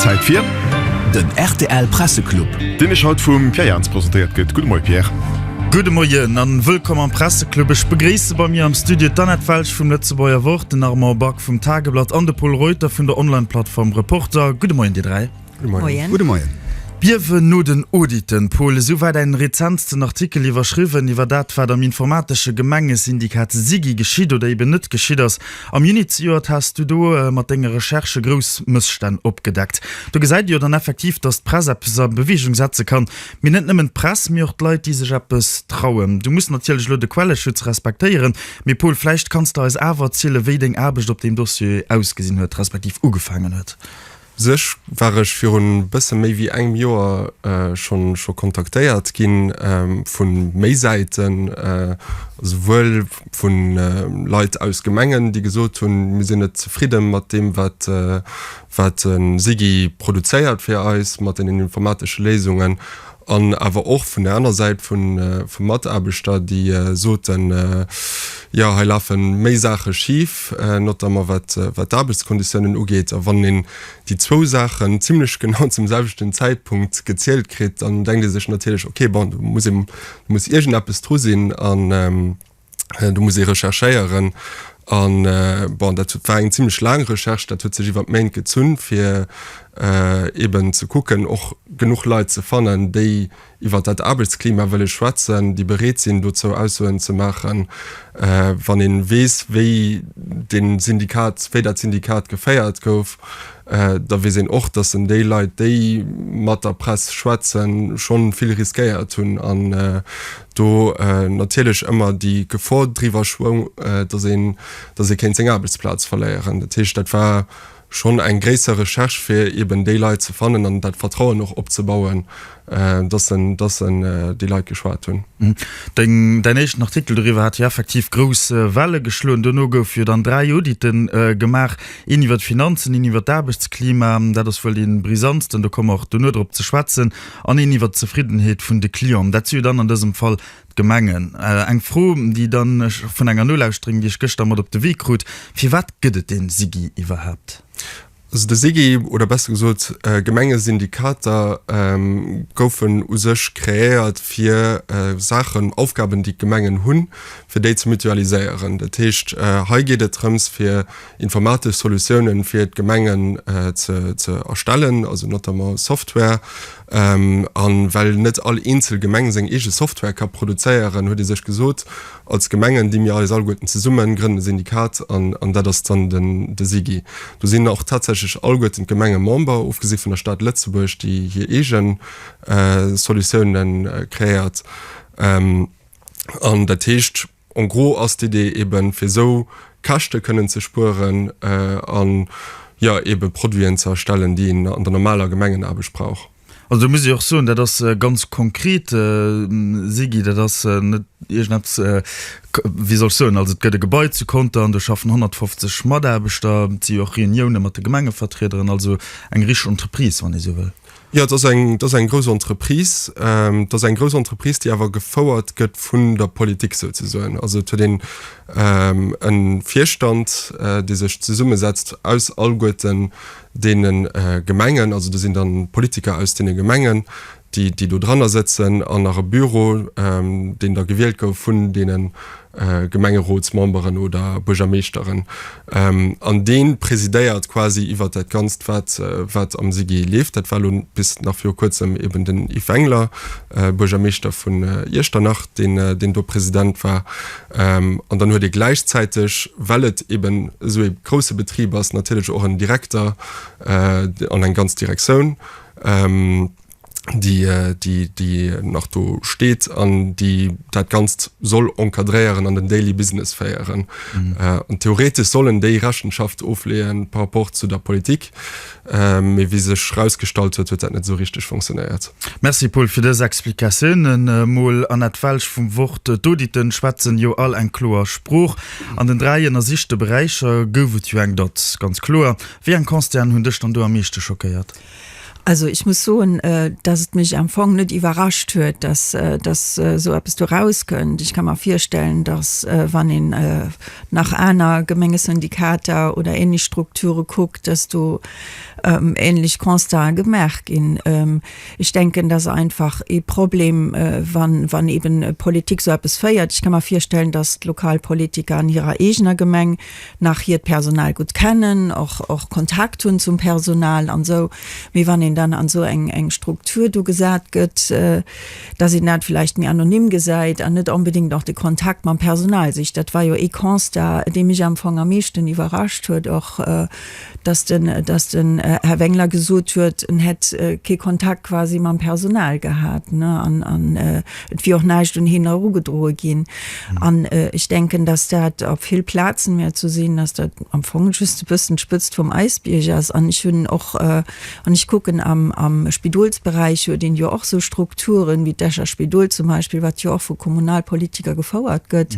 Zäit fir. Den rtl Presseclub. Deen iech haut vum Pierre Jans presentéiert gëtt. Gudde Moie Pierre. Gudde Moien an wëllkomm am Presseclub. Ech begréisse bei mir am Studio d'Annette Welsch vum Lëtzebuerger Wort, den Armand Back vum Tageblatt an de Pol Reuter vun der Online-Plattform Reporter. Gudde Moien dir 3. Moien. Gudde Moien. Biewen no den Auditen, Paul, esou war däin rezentsten Artikel iwwerschriwwen iwwer dat, wat am informatesche Gemengesyndikat SIGI geschitt oder eben net geschitt ass. Am Juni zejoert has du do mat denge Recherchë grouss Mësstänn opgedeckt. Do gesäit ee jo dann effektiv, datt d'Press eppes a Beweegung setze kann. Mee net nëmmen d'Press, mee och d'Leit, déi sech eppes trauen. Du muss natierlech elo de Quelleschutz respektéieren, mee Paul, vläicht kanns de eis awer erzielen, wéi deng Aarbecht op deem Dossier ausgesinn huet, respektiv ugefaangen huet. U sech war ech virun bësse méi wéi engem Joer schonn scho kontaktéiert ginn vu méi Säiten, esouwuel vu Leit aus Gemengen, déi gesot hunn, mir sinn net zefridde mat deem wat wat de SIGI produzéiert fir eis, mat deenen informatesche Léisungen, An awer och vun der aner Säit vu Mataarbechter, déi soten, jo hei lafe méi Saache schif, notamment wat d'Aarbechtskonditiounen ugeet. A wann een déi zwou Saachen zimlech genau zum selwechten Zäitpunkt gezielt kritt, dann denkt ee sech natierlech, okay, bon, do muss ee, do muss iergendeppes dru sinn. An Do muss ee recherchéieren. An, bon, dat war eng zimlech laang Recherche, dat huet sech iwwer Méint gezunn, fir eeben ze kucken, och genuch Leit ze fannen, déi iwwer dat Aarbechtsklima wëlle schwätzen, déi bereet sinn, dozou Aussoen ze maachen. Wann ee weess, wéi dee Syndikat, wéi dat Syndikat geféiert gouf, da weess een och, datt en déi Leit, déi mat der Press schwätzen, schonn vill riskéiert hunn an do natierlech ëmmer déi Gefor driwwer schwoung, datt een, datt ee kéint seng Aarbechtsplaz verléieren. Dat heescht, dat war schonn eng gréisser Recherche, fir eeben déi Leit ze fannen an dat Vertrauen och opzebauen, datt en, datt en déi Leit geschwat hunn. Deng, däin éischten Artikel doriwwer hat jo effektiv grouss Welle geschloen. Dono goufe jo dann 3 Audite gemaach, een iwwer d'Finanzen, een iwwer d'Aarbechtsklima, dat ass wuel dee brisantsten, do komme mer och dono drop ze schwätzen, an een iwwer d'Zefriddenheet vun de Clienten. Dat si jo dann an dësem Fall d'Gemengen. Eng Fro, déi dann ech vun enger Nolauschterin, déi ech gëschter mat op de Wee krut, Firwat gëtt et dee SIGI iwwerhaapt? Also de SIGI, oder besser gesot Gemengesyndikater, goufen u sech kreéiert fir Saachen, Aufgaben déi d'Gemengen hunn, fir déi ze mutualiséieren. Dat heescht, hei geet et drëms fir informatesch Solutiounen fir d'Gemengen ze ze erstellen, also notamment Software. A well net all eenzel Gemeng seng eege Software ka produzéieren, huet ee sech gesot, Als Gemengen di mir eis alleguerten zesummen, grënnen e Syndikat an an dat ass dann den de SIGI. Do sinn och tatsächlech alleguerten d'Gemenge Member, ofgesi vun der Stad Lëtzebuerg, déi hir eege Solutiounen kreéiert. An dat heescht, en gros ass d'Idee eben, fir esou Käschte kënnen ze spueren an, jo, ebe Produiten ze erstellen, déi een an der normaler Gemengenaarbecht brauch. Also do muss ech och soen, dat ass ganz konkret, Sigi, dat ass net iergendeppes, wéi soll ech soen, also et gëtt e Gebai zu Conter an do schaffen 150 Mataarbechter, et si jo och Reunioune mat de Gemengevertriederen, also eng richteg Entreprise, wann ee sou wëll. Jo, et ass eng, et ass eng grouss Entreprise. Et ass eng grouss Entreprise, déi awer gefouert gëtt vun der Politik souzesoen. Also et huet een e Virstand, dee sech zesummesetzt aus alleguerten deene Gemengen, also do sinn dann Politiker aus deene Gemengen, déi déi do dranner sëtzen, an nach e Büro, deen da gewielt gouf vun deene Gemengerotsmemberen oder Buergermeeschteren. An dee presidéiert quasi iwwert dat Ganzt, wat wat am SIGI leeft. Dat war elo bis nach viru Kuerzem eben den Yves Wengler, Buergermeeschter vun Iechternach, deen deen do President war. An dann huet ee gläichzäiteg, well et eben esou ee grousse Betrib ass, natierlech och en Direkter an eng ganz Direktioun, déi, déi, déi nach do steet an déi dat Ganzt soll encadréieren an den Daily Business féieren. An theoretesch sollen déi Rechenschaft ofleeën par rapport zu der Politik. Mee wéi sech erausgestallt huet, huet dat net esou richteg fonctionnéiert. Merci Paul fir dës Explikatiounen. Mol Annette Welsch vum Wort. D'Auditen schwätzen jo all eng kloer Sprooch. An den 3 ënnersichte Beräicher gouf et jo eng Dotz, ganz kloer. Wéi eng Constaten hunn dech dann do am meeschte schockéiert? Also ech muss soen, dass et mech am Fong net iwwerrascht huet, dass dass esou eppes do erauskënnt. Ech ka mer virstellen, dass wann een nach aner Gemengesyndikater oder ähnlech Strukture kuckt, dass do ähnlech Constaten gemaach ginn. Ech denken, dass einfach ee Problem, wann wann eben Politik esou eppes féiert. Ech ka mer virstellen, dass d'Lokalpolitiker an hirer eegener Gemeng nach hiert Personal gutt kennen, och och Kontakt hunn zum Personal an esou. Mee wann een dann an esou eng eng Struktur do gesat gëtt, dass een dat villäicht méi anonym gesäit an net onbedéngt och de Kontakt mam Personal sicht. Dat war jo ee Constat, dee mech am Fong am meeschten iwwerrascht huet och, dass den dass den Här Wengler gesot huet, en hätt kee Kontakt quasi mam Personal gehat, ne, an an et wier och näischt un hien erugedroe ginn. An ech denken, dass dat op vill Plazen wäert sou sinn, dass dat am Fong just e bëssen d'Spëtzt vum Äisbierg ass. An ech hunn och, wann ech kucken am am Spidolsberäich huet een jo och sou Strukturen, wéi d'Escher Spidol zum Beispill, wat jo och vu Kommunalpolitiker gefouert gëtt.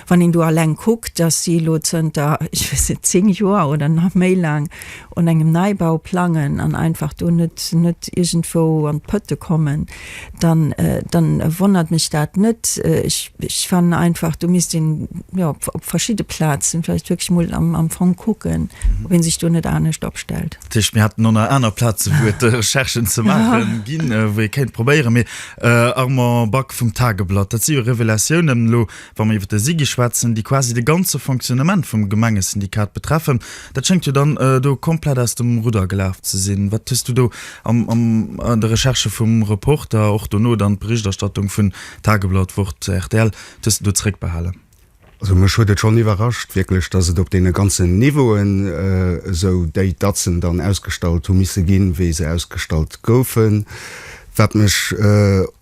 Wann een do alleng kuckt, dass si elo zënter, ech weess net, 10 Joer oder nach méi laang un engem Neibau plangen an einfach do net net iergendwou an d'Pëtte kommen, dann dann wonnert mech dat net. Ech ech fannen einfach, do misst een, jo, op op verschidde Plazen vläicht wierklech mol am am Fong kucken, ob ee sech do net anescht opstellt. Dat heescht, mir hätten och nach aner Plaze wou et Recherchen ze maache ginn, wou ee kéint probéieren. Mee Armand Back vum Tageblatt, dat si jo Revelatiounen elo, wa mer iwwer de SIGI schwätzen, déi quasi de ganze Fonctionnement vum Gemengesyndikat betreffen. Dat schéngt jo dann do komplett aus dem Rudder gelaf ze sinn. Wat hues du do am, am, an de Recherchë vum Reporter, och dono dann d'Berichterstattung vun Tageblatt, Wort, rtl, wat hues du do zréckbehalen? Also mech huet et schonn iwwerrascht wierklech, datt et op deene ganzen Niveauen esou déi Datzen dann ausgestallt hu misse ginn, wéi se ausgestallt goufen. Wat mech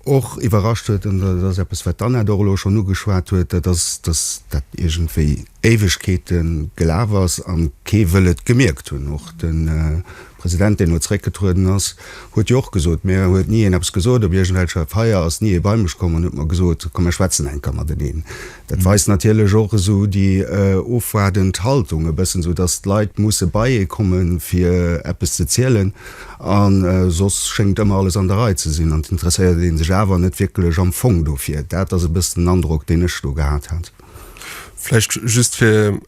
och iwwerrascht huet, an dat ass eppes, wat d'Annette och elo schonn ugeschwat huet, dat ass, datt dat iergendwéi Éiwegkeete gelaf ass a kee wëll et gemierkt hunn. Och de President, deen elo zeréckgetrueden ass, huet jo och gesot, Mir huet ni een eppes gesot, op iergendwelcher Feier ass ni ee bei mech komm an huet mer gesot, komm mir schwätzen eng Kéier mateneen. Dat weist natierlech och esou déi ofwaardend Haltung e bëssen, esou datt d'Leit musse bei ee kommen, fir eppes ze zielen, a soss schéngt ëmmer alles an der Rei ze sinn an et interesséiert ee sech awer net wierklech am Fong dofir. Dat ass e bëssen den Androck, deen ech do gehat hat. Vläicht just fir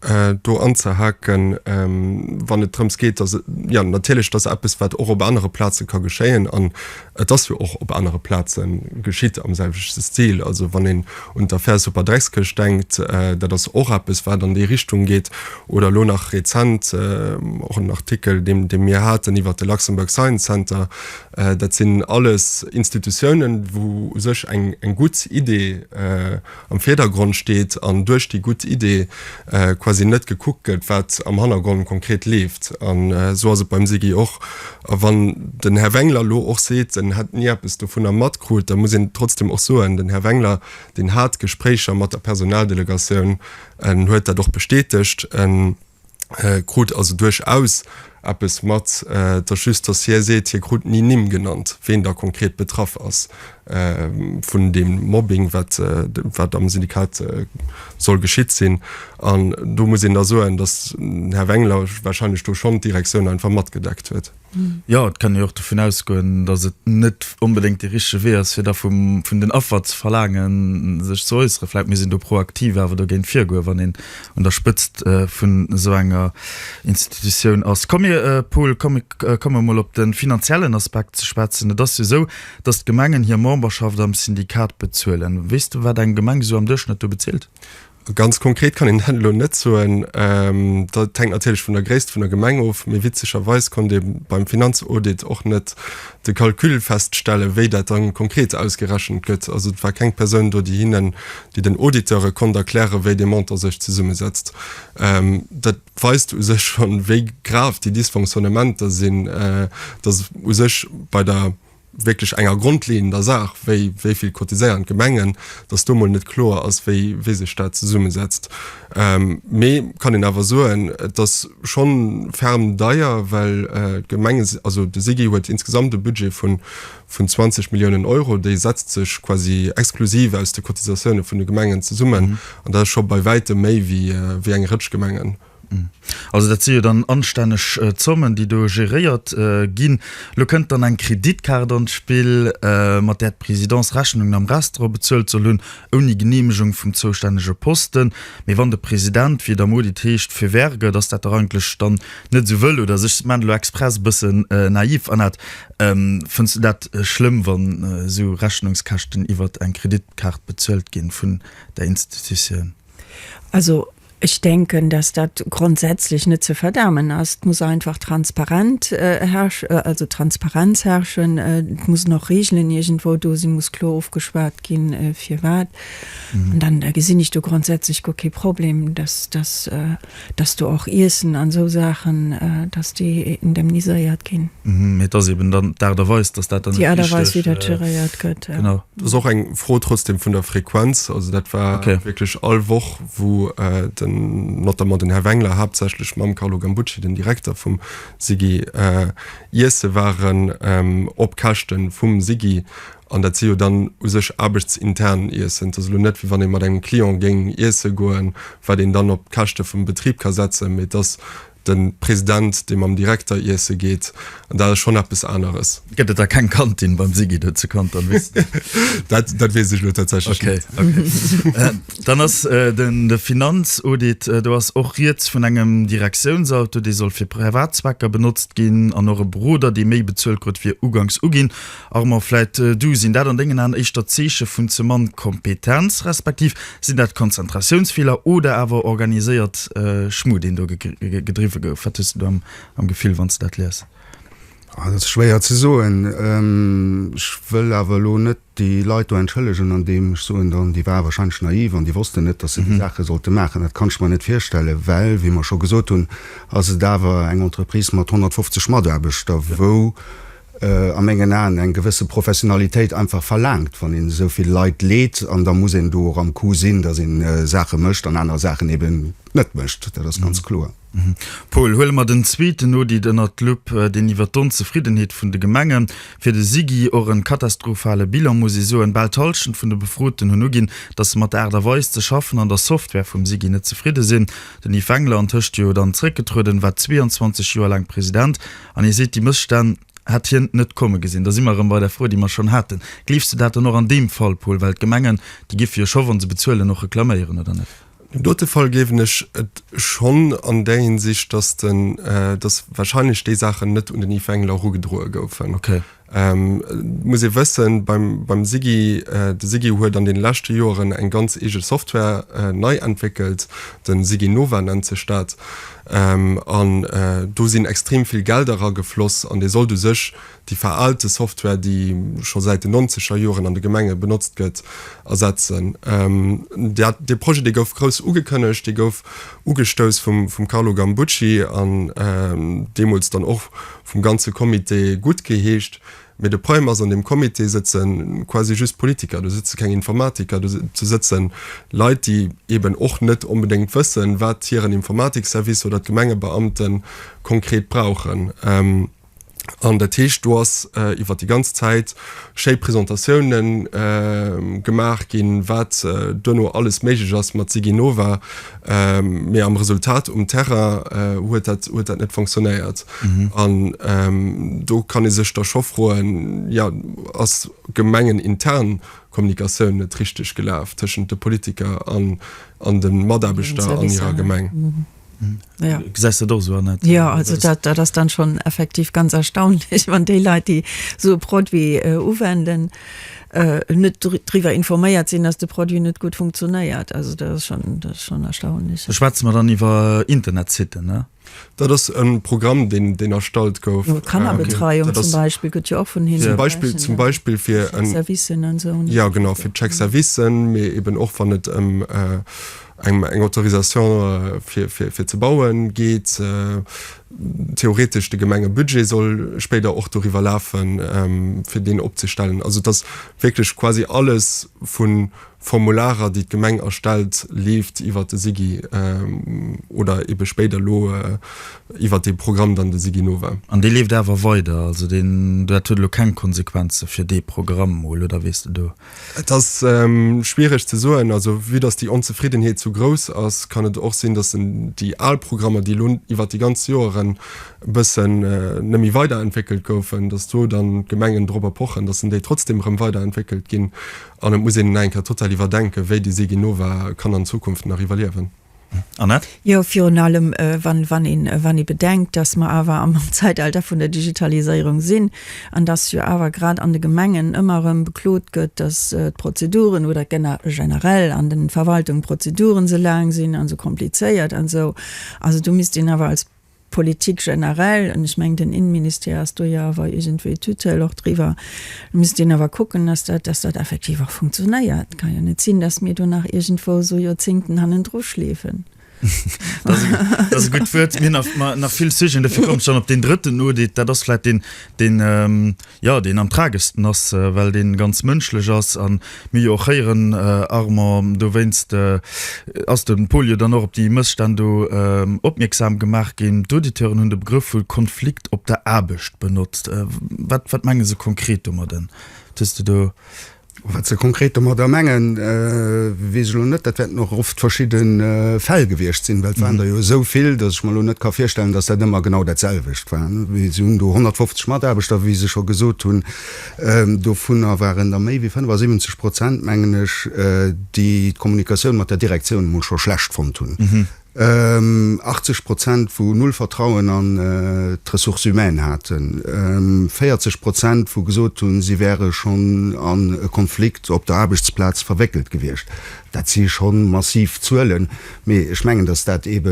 do anzehaken, wann et drëms geet, datt, jo natierlech, dat ass eppes, wat och op anere Plaze ka geschéien an Et ass jo och op anere Plaze geschitt am selwechte Stil. Also wann een un d'Affär Superdreckskëscht denkt, dat ass och eppes, wat an déi Richtung geet. Oder elo nach rezent och en Artikel, deen dee mir haten iwwert de Luxembourg Science Center. Dat sinn alles Institutiounen, wou u sech eng eng gutt Idee am Virdergrond steet an duerch déi gutt Idee quasi net gekuckt gëtt, wat am Hannergrond konkret leeft. An esou ass et beim SIGI och. A wann den Här Wengler elo och seet, en hätt ni eppes dovunner matkrut, da muss een trotzdem och soen, den Här Wengler, deen hat Gespréicher mat der Personaldelegatioun, en huet dat och bestätegt. En krut also duerchaus eppes mat. Et ass just, datt hie seet, hie krut ni Nimm genannt, ween da konkret betraff ass vun deem Mobbing, wat wat am Syndikat soll geschitt sinn. An do muss een da soen, datt den Här Wengler warscheinlech do schonn d'Direktioun einfach matgedeckt huet. Jo, et kann ee jo och dovun ausgoen, datt et net onbedéngt dee richtege Wee ass, fir da vum, vun den Affer ze verlaangen, sech ze äusseren. Vläicht misst een do proaktiv awer dogéint virgoen, wann een un der Spëtzt vun esou enger Institutioun ass. Komm mir, Paul, komm mir komme mol op de finanziellen Aspekt ze schwätzen. Et ass jo esou, datt d'Gemengen hir Memberschaft am Syndikat bezuelen. Weess de, wat eng Gemeng esou am Duerchschnëtt do bezilt? Ganz konkret kann een dat elo net soen. Dat hänkt natierlech vun der Gréisst vun der Gemeng of. Mee witzegerweis konnt ee beim Finanzaudit och net de Calcul feststellen, wéi dat da konkret ausgerechent gëtt. Also et war keng Persoun do, déi hinnen, déi den Auditeure konnt erklären, wéi dee Montant sech zesummesetzt. Dat weist u sech schonn, wéi grav déi Dysfonctionnementer sinn, dass u sech bei der wierklech enger grondleeënder Saach, wéi wéi vill cotiséieren d'Gemengen, datt do mol net kloer ass, wéi wéi sech dat zesummesetzt. Mee kann een awer soen, et ass schonn ferm deier, well d'Gemenge, also de SIGI huet insgesamt e Budget vun vun 20 Milliounen Euro, déi setzt sech quasi exklusiv aus de Cotisatioune vun de Gemengen zesummen an dat ass scho bei wäitem méi wéi wéi eng Rëtsch Gemengen. Also dat si jo dann anstänneg Zommen, déi do geréiert ginn. Elo kënnt dann eng Kreditkaart an d'Spill, mat där d'Presidence Rechnungen am Restaurant bezuelt soll hunn, ouni Geneemegung vum zoustännege Posten. Mee wann de President, wéi et am Audit heescht, Feu vert gëtt, ass dat dach eigentlech dann net esou wëll, oder? Also ech maachen elo express e bëssen naiv, Annette. Fënns du dat schlëmm, wann esou Rechnungskäschten iwwert eng Kreditkaart bezuelt ginn vun der Institutioun? Also ech denken, dass dat grondsätzlech net ze verdamen ass. Et muss einfach transparent herrsch, also Transparenz herrschen. Et mussen och Regeln iergendwou do sinn, muss kloer ofgeschwat ginn, firwat. An dann gesinn ech do grondsätzlech guer kee Problem, dass, dass, dass do och Iessen an esou Saachen, dass déi indemniséiert ginn. Mee et ass eben dann d'Aart a Weis, dass dat dann net Déi Aart a Weis, wéi dat geréiert gëtt, ja. Genau. Et ass och eng Fro trotzdem vun der Frequenz. Also dat war wierklech all Woch, wou den, notamment den Här Wengler, haaptsächlech mam Carlo Gambucci, den Direkter vum SIGI, iesse waren op Käschte vum SIGI. An dat si jo dann u sech aarbechtsintern Iessen. Et ass elo net, wéi wann ee mat engem Client géing iesse goen, wat een dann op d'Käschte vum Betrib ka setzen, mee et ass de President, dee mam Direkter iesse geet. An dat ass schonn eppes aneres. Gëtt et da keng Kantin beim Siggy do zu Contern, weess de dat? Dat weess ech elo tatsächlech net. Okay, okay. Dann ass den de Finanzaudit, do ass och rieds vun engem Direktiounsauto, dee soll fir privat Zwecker benotzt ginn, an och e Beroder, dee méi bezuelt krut wéi uganks uginn. Armand, vläit du, sinn dat an dengen Aen éischter Zeeche vun ze mann Kompetenz, respektiv sinn dat Konzentratiounsfeeler oder awer organiséiert Schmu, deen do gedriwwe gouf? Wat hues du do am Gefill, wann s de dat lies? Dat ass schwéier ze soen. Ech wëll awer elo net déi Leit do entschëllegen, andeem ech soen, dann, déi ware wahrscheinlech naiv an déi wossten net, datt se déi Saache sollte maachen. Dat kann ech mer net virstellen, well, wéi mer scho gesot hunn, ass et awer eng Entreprise mat 150 Mataarbechter, wou a mengen Aen eng gewësse Professionalitéit einfach verlaangt, wann een esou vill Leit leet. An da muss een do och am Coup sinn, datt een Saache mécht an aner Saachen eben net mécht. Dat ass ganz kloer. Paul, huele mer den zweeten Audit ënnert d'Lupp, deen iwwer d'Onzefriddenheet vun de Gemengen. Fir de SIGI och en katastrophale Bilan, muss ee soen. Bal d'Hallschent vun de Befroten hunn uginn, datt se mat der Aart a Weis ze schaffen an der Software vum SIGI net zefridde sinn. Den Yves Wengler, antëscht jo dann zréckgetrueden, war 22 Joer laang President. An hie seet, déi Mësstänn hätt hien net komme gesinn. Da si mer erëm bei der Fro, déi mer schonn haten. Gleefs de dat dann och an deem Fall, Paul? Well d'Gemengen, déi giffe jo scho, wa se bezuelen, och reklaméieren, oder net? An deem dote Fall gleewen ech et schonn an där Hinsicht, dass den, dass wahrscheinlech déi Saachen net un den Yves Wengler erugedroe goufen. Okay. Et muss ee wëssen, beim, beim SIGI, de SIGI huet an deene leschte Joeren eng ganz eege Software nei entwéckelt, de SIGI Nova nennt sech dat, an do sinn extrem vill Gelder eragefloss an dee sollt u sech déi veraalte Software, déi scho säit den nonzeger Joren an de Gemenge benotzt gëtt, ersetzen. Dat, dee Projet, dee gouf grouss ugekënnegt, dee gouf ugestouss vum, vum Carlo Gambucci an deemools dann och vum ganze Comité guttgeheescht. Mee de Problem ass, an deem Comité sëtze quasi just Politiker, do sëtze keng Informatiker, do sëtze Leit, déi eeben och net onbedéngt wëssen, wat hiren Informatikservice oder d'Gemengebeamte konkret brauchen. An dat heescht, do ass iwwert déi ganz Zäit schéi Presentatiounen gemaach ginn, wat duerno alles méiglech ass mat SigiNova. Mee am Resultat um Terrain huet dat, huet dat net fonctionnéiert. An do kann ee sech da scho froen, jo, ass gemengenintern Kommunikatioun net richteg gelaf tëschent de Politiker an, an de Mataarbechter an hirer Gemeng? Ja. Gesäis de dat och esou, Annette? Jo, also dat, dat ass dann schonn effektiv ganz erstaunlech, wann déi Leit, déi esou e Produit uwenden, net driwwer informéiert sinn, dass de Produit net gutt funktionéiert. Also dat ass schonn, dat ass schonn erstaunlech. Do schwätze mer dann iwwer Internetsitten, ne? Dat ass e Programm, deen, deen erstallt gouf. Jo, Kannerbetreiung zum Beispill gëtt jo och vun hinnen Zum Beispill, zum Beispill fir en. Chèque-servicen an esou. Jo, genau, fir d'Chèque-servicen, mee eben och wann et ëm eng, eng Autorisation fir, fir, fir ze bauen geet. Theoretesch de Gemengebudget soll spéider och doriwwer lafen, fir deen opzestellen. Also et ass wierklech quasi alles vu Formularer, déi d'Gemeng erstellt, leeft iwwert de SIGI oder ebe spéider elo iwwert dee Programm dann, de SIGINOVA. An dee leeft awer weider? Also deen, dat huet elo keng Konsequenze fir dee Programm mol, oder weess de do? Et ass schwiereg ze soen. Also vue dass déi Onzefriddenheet sou grouss ass, kann et och sinn, dass déi al Programmer, déi elo iwwert déi ganz Joeren e bëssen net méi weiderentwéckelt goufen, dass do dann d'Gemengen dorobber pochen, dass déi trotzdem erëm weiderentwéckelt ginn. An et muss een nach eng Kéier total iwwerdenken, wéi déi Siginova kann an Zukunft nach iwwerliewen. Annette? Jo, virun allem, wann, wann een, wann ee bedenkt, dass mer awer am Zeitalter vun der Digitaliséierung sinn an dass jo awer grad an de Gemengen ëmmer erëm beklot gëtt, dass d'Prozeduren oder generell an den Verwaltungen d'Prozeduren esou laang sinn an esou komplizéiert an esou. Also do misst een awer als Politik generell, an ech mengen den Innenministère ass do jo awer iergendwéi Tutelle och driwwer, do misst een awer kucken, dass dat, dass dat effektiv och funktionéiert. Et ka jo net sinn, dass mir do nach iergendwou esou Joerzingten hannendru schleefen. Dat ass e gutt Wuert. Mir hunn nach, nach vill Sujeten, dofir kommen ech dann op deen drëtten Audit. Dat ass vläicht deen, deen, jo, deen am trageschsten ass, well dee ganz mënschlech ass a mir jo och héieren, Armand, dowéinst ass de Paul jo dann och op déi Mësstänn do opmierksam gemaach ginn. D'Auditeuren hunn de Begrëff vu Konflikt op der Aarbecht benotzt. Wat, wat menge se konkret domadden? Hues de do. Wat se konkret domadder mengen, weess ech elo net. Dat wäerten och oft verschidde Fäll gewiescht sinn, well et waren der jo esou vill, datt ech mer elo net ka virstellen, datt dat ëmmer genau dat selwecht war. Si hunn do 150 Mataarbechter, wéi se scho gesot hunn. Dovunner waren der méi wéi 75 Prozent, mengen ech, déi d'Kommunikatioun mat der Direktioun emol scho schlecht fonnt hunn. 80 Prozent wou null Vertrauen an d'Ressources humaines haten, 40 Prozent wou gesot hunn, si wäre schonn an e Konflikt op der Aarbechtsplaz verwéckelt gewiescht. Dat si scho massiv Zuelen, mee ech mengen, datt dat eebe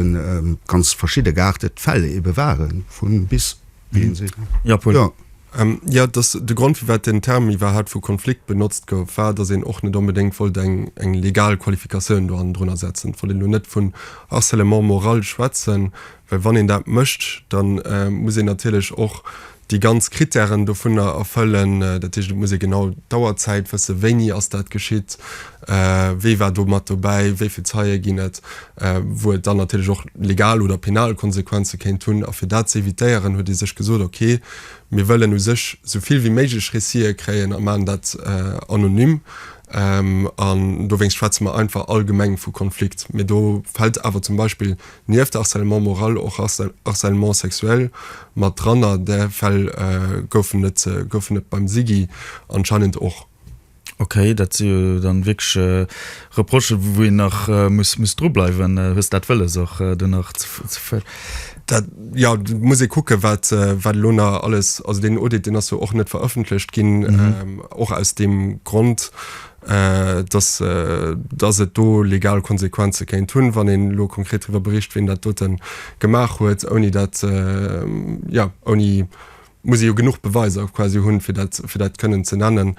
ganz verschidde geaartet Fäll eebe ware vu bis, wéi een seet. Jo, Paul. Jo, dass de Grond, firwat den Term iwwerhaapt vu Konflikt benotzt gouf, war, dass een och net onbedéngt wollt eng eng legal Qualifikatioun do hannendrunner setzen. Et wollt een elo net vun Harcèlement moral schwätzen, well wann een dat mécht, da muss een natierlech och déi ganz Krittären dovunner erfëllen. Dat heescht, et muss ee genau d'Auerzäit wëssen, wéini ass dat geschitt, wee war do mat dobäi, wéi vill Zeie ginn et, wou et dann natierlech och legal oder penal Konsequenze kéint hunn. A fir dat ze evitéieren, huet ee sech gesot, okay, mir wëllen u sech esou vill wéi méiglech Récitë kréien a maachen dat anonym. An dowéinst schwätze mer einfach allgemeng vu Konflikt. Mee do fält awer zum Beispill nieft Harcèlement moral och Harcèlement sexuel mat dran. A där Fäll goufen et, goufen et beim SIGI anscheinend och. Ok, dat si jo dann wierklech Reprochen, wou een nach muss muss dru bleiwen. Hues dat wëlles och do nach ze. Dat, jo, do muss ee kucken, wat wat elo nach alles, also deen Audit, deen ass jo och net verëffentlecht ginn, och aus deem Grond, dass dass et do legal Konsequenze kéint hunn, wann een elo konkret driwwer bericht, wien dat dote gemaach huet, ouni dat, jo, ouni muss ee jo genuch Beweiser quasi hunn, fir dat, fir dat kënnen ze nennen.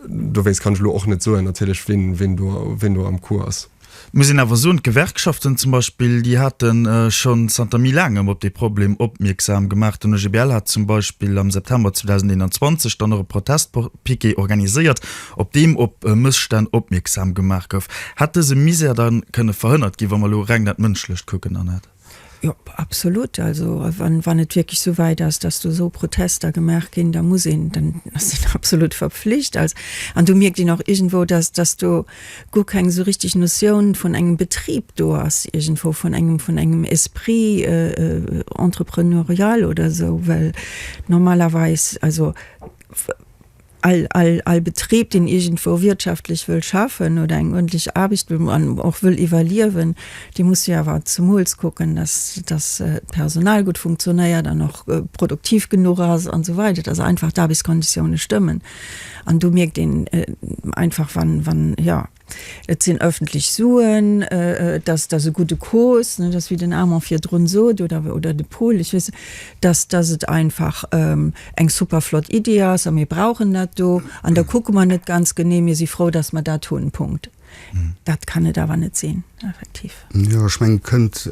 Dowéinst kann ech elo och net soen natierlech, wien, wien do, wien do am Coup ass. Et muss een awer soen, d'Gewerkschaften zum Beispill, déi hate schonn zanter méi laangem op dee Problem opmierksam gemaach. Den OGBL hat zum Beispill am September 2021 dann och e Protestpiquet organiséiert, op deem op Mësstänn opmierksam gemaach gouf. Hätt dëse Misär da kënne verhënnert ginn, wa mer elo reng dat Mënschlecht kucken, Annette? Jo, absolut. Also wann, wann et wierklech esou wäit ass, dass do esou Protester gemaach ginn, da muss een, dann ass een absolut verpflicht. Also, an do mierkt een och iergendwou, dass, dass do guer keng esou richtig Notioun vun engem Betrib do ass, iergendwou vun engem, vun engem Esprit entrepreneurial oder esou, well normalerweis, also All, all, all Betrib, deen iergendwou wirtschaftlech wëll schaffen oder eng uerdentlech Aarbecht wëll an och wëll iwwerliewen, dee muss jo awer zemools kucken, dass, dass d'Personal gutt funktionéiert an och produktiv genuch ass an esou weider, dass einfach d'Aarbechtskonditioune stëmmen. An do mierkt een einfach, wann, wann, jo, Et sinn öffentlech Suen, et ass, et ass e gudde Cause, ne, et ass wéi den Armand virdrun sot, oder, oder de Paul, ech weess, dass, dass et einfach eng super flott Iddi ass a mir brauchen dat do an da kucke mer net ganz genee, mir si frou, dass mer dat hunn, Punkt. Dat kann et awer net sinn, effektiv. Jo, ech mengen, et kënnt.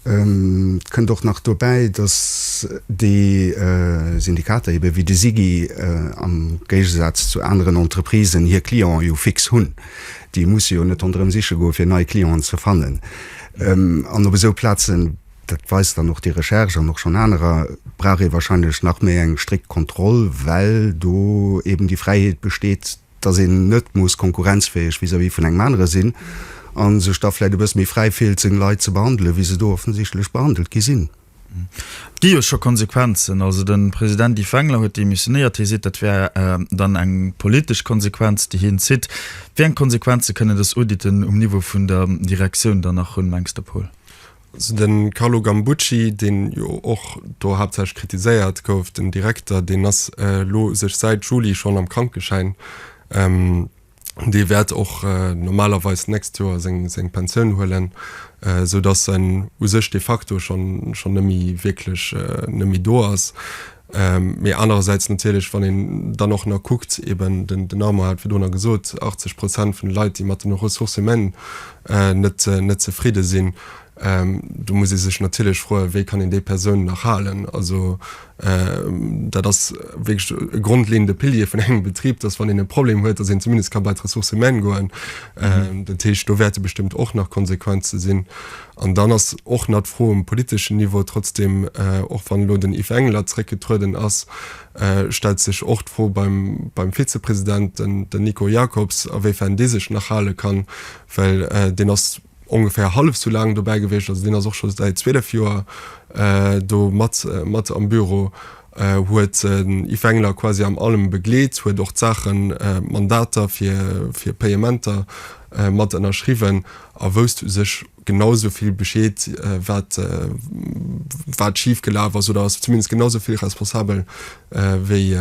Et kënnt och nach dobäi, datt déi Syndikater ebe wéi de SIGI am Géigesaz zu aneren Entreprisen hir Clienten jo fix hunn. Déi musse jo net ronderëm siche goe fir nei Clienten ze fannen. An op esou Plazen, dat weist dann och déi Recherche an och schonn anerer, brauch ee wahrscheinlech nach méi eng strikt Kontroll, well do eben déi Fräiheet besteet, dass een net muss konkurrenzfäeg vis-à-vis vun engem anere sinn a sech da vläicht e bësse méi fräi fillt, seng Leit ze behandelen, wéi se do offensichtlech behandelt gi sinn. Et gi jo scho Konsequenzen. Also de President Yves Wengler huet demissionéiert. Hie seet, dat wär dann eng politesch Konsequenz, déi hien zitt. Wéi eng Konsequenze kënnen dës Auditen um Niveau vun der Direktioun dann nach hunn, mengs de, Paul? Also de Carlo Gambucci, deen jo och do haaptsächlech kritiséiert gouf, den Direkter, deen ass elo u sech säit Juli schonn am Krankeschäin. Dee wäert och normalerweis d'nächst Joer seng Pensioun huelen, esou datt en u sech de facto schonn net méi wierklech net méi do ass. Mee anerersäits natierlech, wann een dann och nach kuckt, eben den Armand hat virdrunner gesot, 80 Prozent vun de Leit, déi mat den Ressources humaines net net zefridde sinn, do muss ee sech natierlech froen, wéi kann een déi Persounen nach halen? Also dat ass wierklech e grondleeënde Pilier vun engem Betrib, dass wann een e Problem huet, dass een zumindest ka bei d'Ressources humaines goen. Dat heescht, do wäerte bestëmmt och nach Konsequenze sinn. An dann ass och nach d'Fro um politeschen Niveau, trotzdem, och wann elo den Yves Engler zréckgetrueden ass, stellt sech och d'Fro beim Vizepresident, den Nico Jacobs, awéifern dee sech nach hale kann, well deen ass ongeféier hallef esou laang dobäi gewiescht, also deen ass och scho säit 12 Joer do mat mat am Büro, huet den Yves Engler quasi am allem begleet, huet och d'Saachen, d'Mandater fir fir Payementer mat ënnerschriwwen a wousst u sech genau esou vill Bescheed, wat wat schif gelaf ass, oder ass zumindest genau esou vill responsabel wéi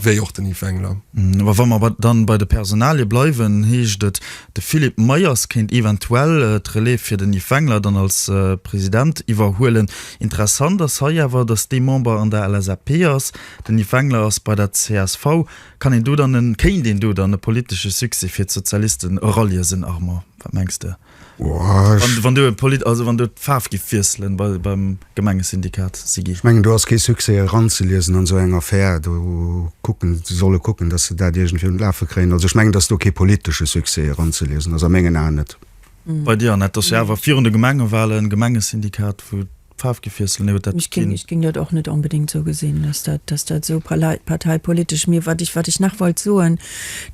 wéi och den Yves Wengler. Awer wa mer dann bei de Personalie bleiwen, heescht et, de Philippe Meyers kéint eventuell d'Relève fir den Yves Wengler dann als President iwwerhuelen. Interessant ass hei awer, datt dee Member an der LSAP ass, den Yves Wengler ass bei der csv. Kann een do dann en, kéint een do dann e politesche Succès fir d'Sozialisten eraliesen, Armand? Wat mengs de? Wann, wann do e Polit, also wann do d'Faarf giff wiesselen bei, beim Gemengesyndikat, Siggy? Ech mengen, do ass kee Succès eranzeliesen an esou eng Affär. Do kucken, se solle kucken, datt se dat iergendwéi un d'Lafe kréien. Also ech mengen, datt do kee politesche Succès eranzeliesen ass, a mengen Aen net. Bei dir, Annette, ass jo awer virun de Gemengewahlen Gemengesyndikat, wou D'Faarf gi wiesselen, iwwer dat Ech géing, ech géing dat och net onbedéngt esou gesinn, dass dat, dass dat esou parteipolitesch. Mee wat ech, wat ech nach wollt soen,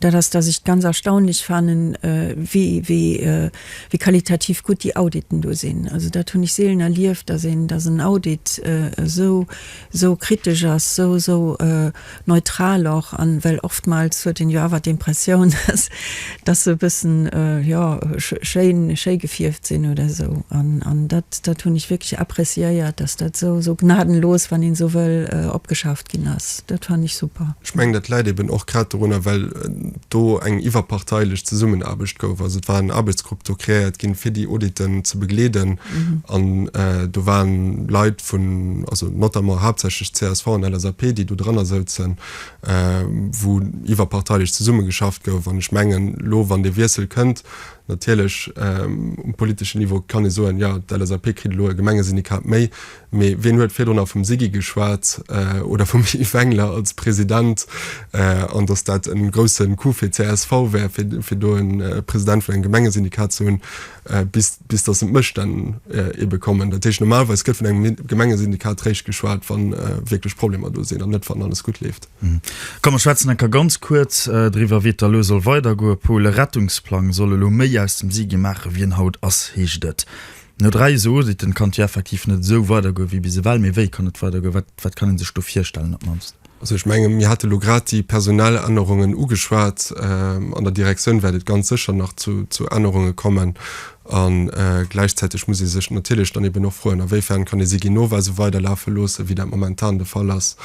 dat ass, dass ech et ganz erstaunlech fannen, wéi, wéi, wéi qualitativ gutt déi Auditen do sinn. Also dat hunn ech seelen erlieft, dass een, dass en Audit esou, esou kritesch ass, esou, esou neutral och, an well oftmals huet een jo awer d'Impressioun, dass dass se e bëssen, jo, schéin, schéi gefierft sinn oder esou. An, an dat, dat hunn ech wierklech appréciéiert, dass dat esou, esou gnadenlos, wann een esou wëll, opgeschafft ginn ass. Dat fannen ech super. Ech mengen, dat läit eben och grad dorunner, well do eng iwwerparteilech Zesummenaarbecht gouf. Also et war en Aarbechtsgrupp do kreéiert ginn, fir déi Auditen ze begleeden. An do waren Leit vun, also notamment haaptsächlech csv an LSAP, déi do dranner souzen, wou iwwerparteilech zesummegeschafft gouf. An ech mengen, elo wann dee Wiessel kënnt, natierlech um politeschen Niveau kann ee soen, jo, d'LSAP kritt elo e Gemengesyndikat méi, mee wien huet virdrunner vum Siggy geschwat oder vum Yves Wengler als President an datt dat e grousse Coup fir d'CSV wär, fir do e President vun engem Gemengesyndikat ze hunn. bis, bis dass d'Mësstänn ebe kommen. Dat heescht, normalerweis gëtt vun engem Gemengesyndikat réischt geschwat, wa wierklech Problemer do sinn an net, wann alles gutt leeft. Komm, mer schwätzen enker ganz kuerz driwwer, wéi et da elo soll weidergoen. Paul, e Rettungsplang soll elo méi aus dem SIGI maachen, wéi en haut ass, heescht et. No 3 esou Auditen kann et jo effektiv net esou weidergoen wéi bis ewell. Mee wéi kann et weidergoen? Wat, wat kann ee sech do virstellen op d'mannst? Also ech menge mir hate lo grad déi personell Ännerungen ugeschwat. An der Direktioun wäert et ganz sécher nach zu Ännerunge kommen. A gläichzäiteg muss ee sech natierlech dann eben och froen, awéifern kann ee Siginova esou weiderlafe loossen, wéi dat momentan de Fall ass.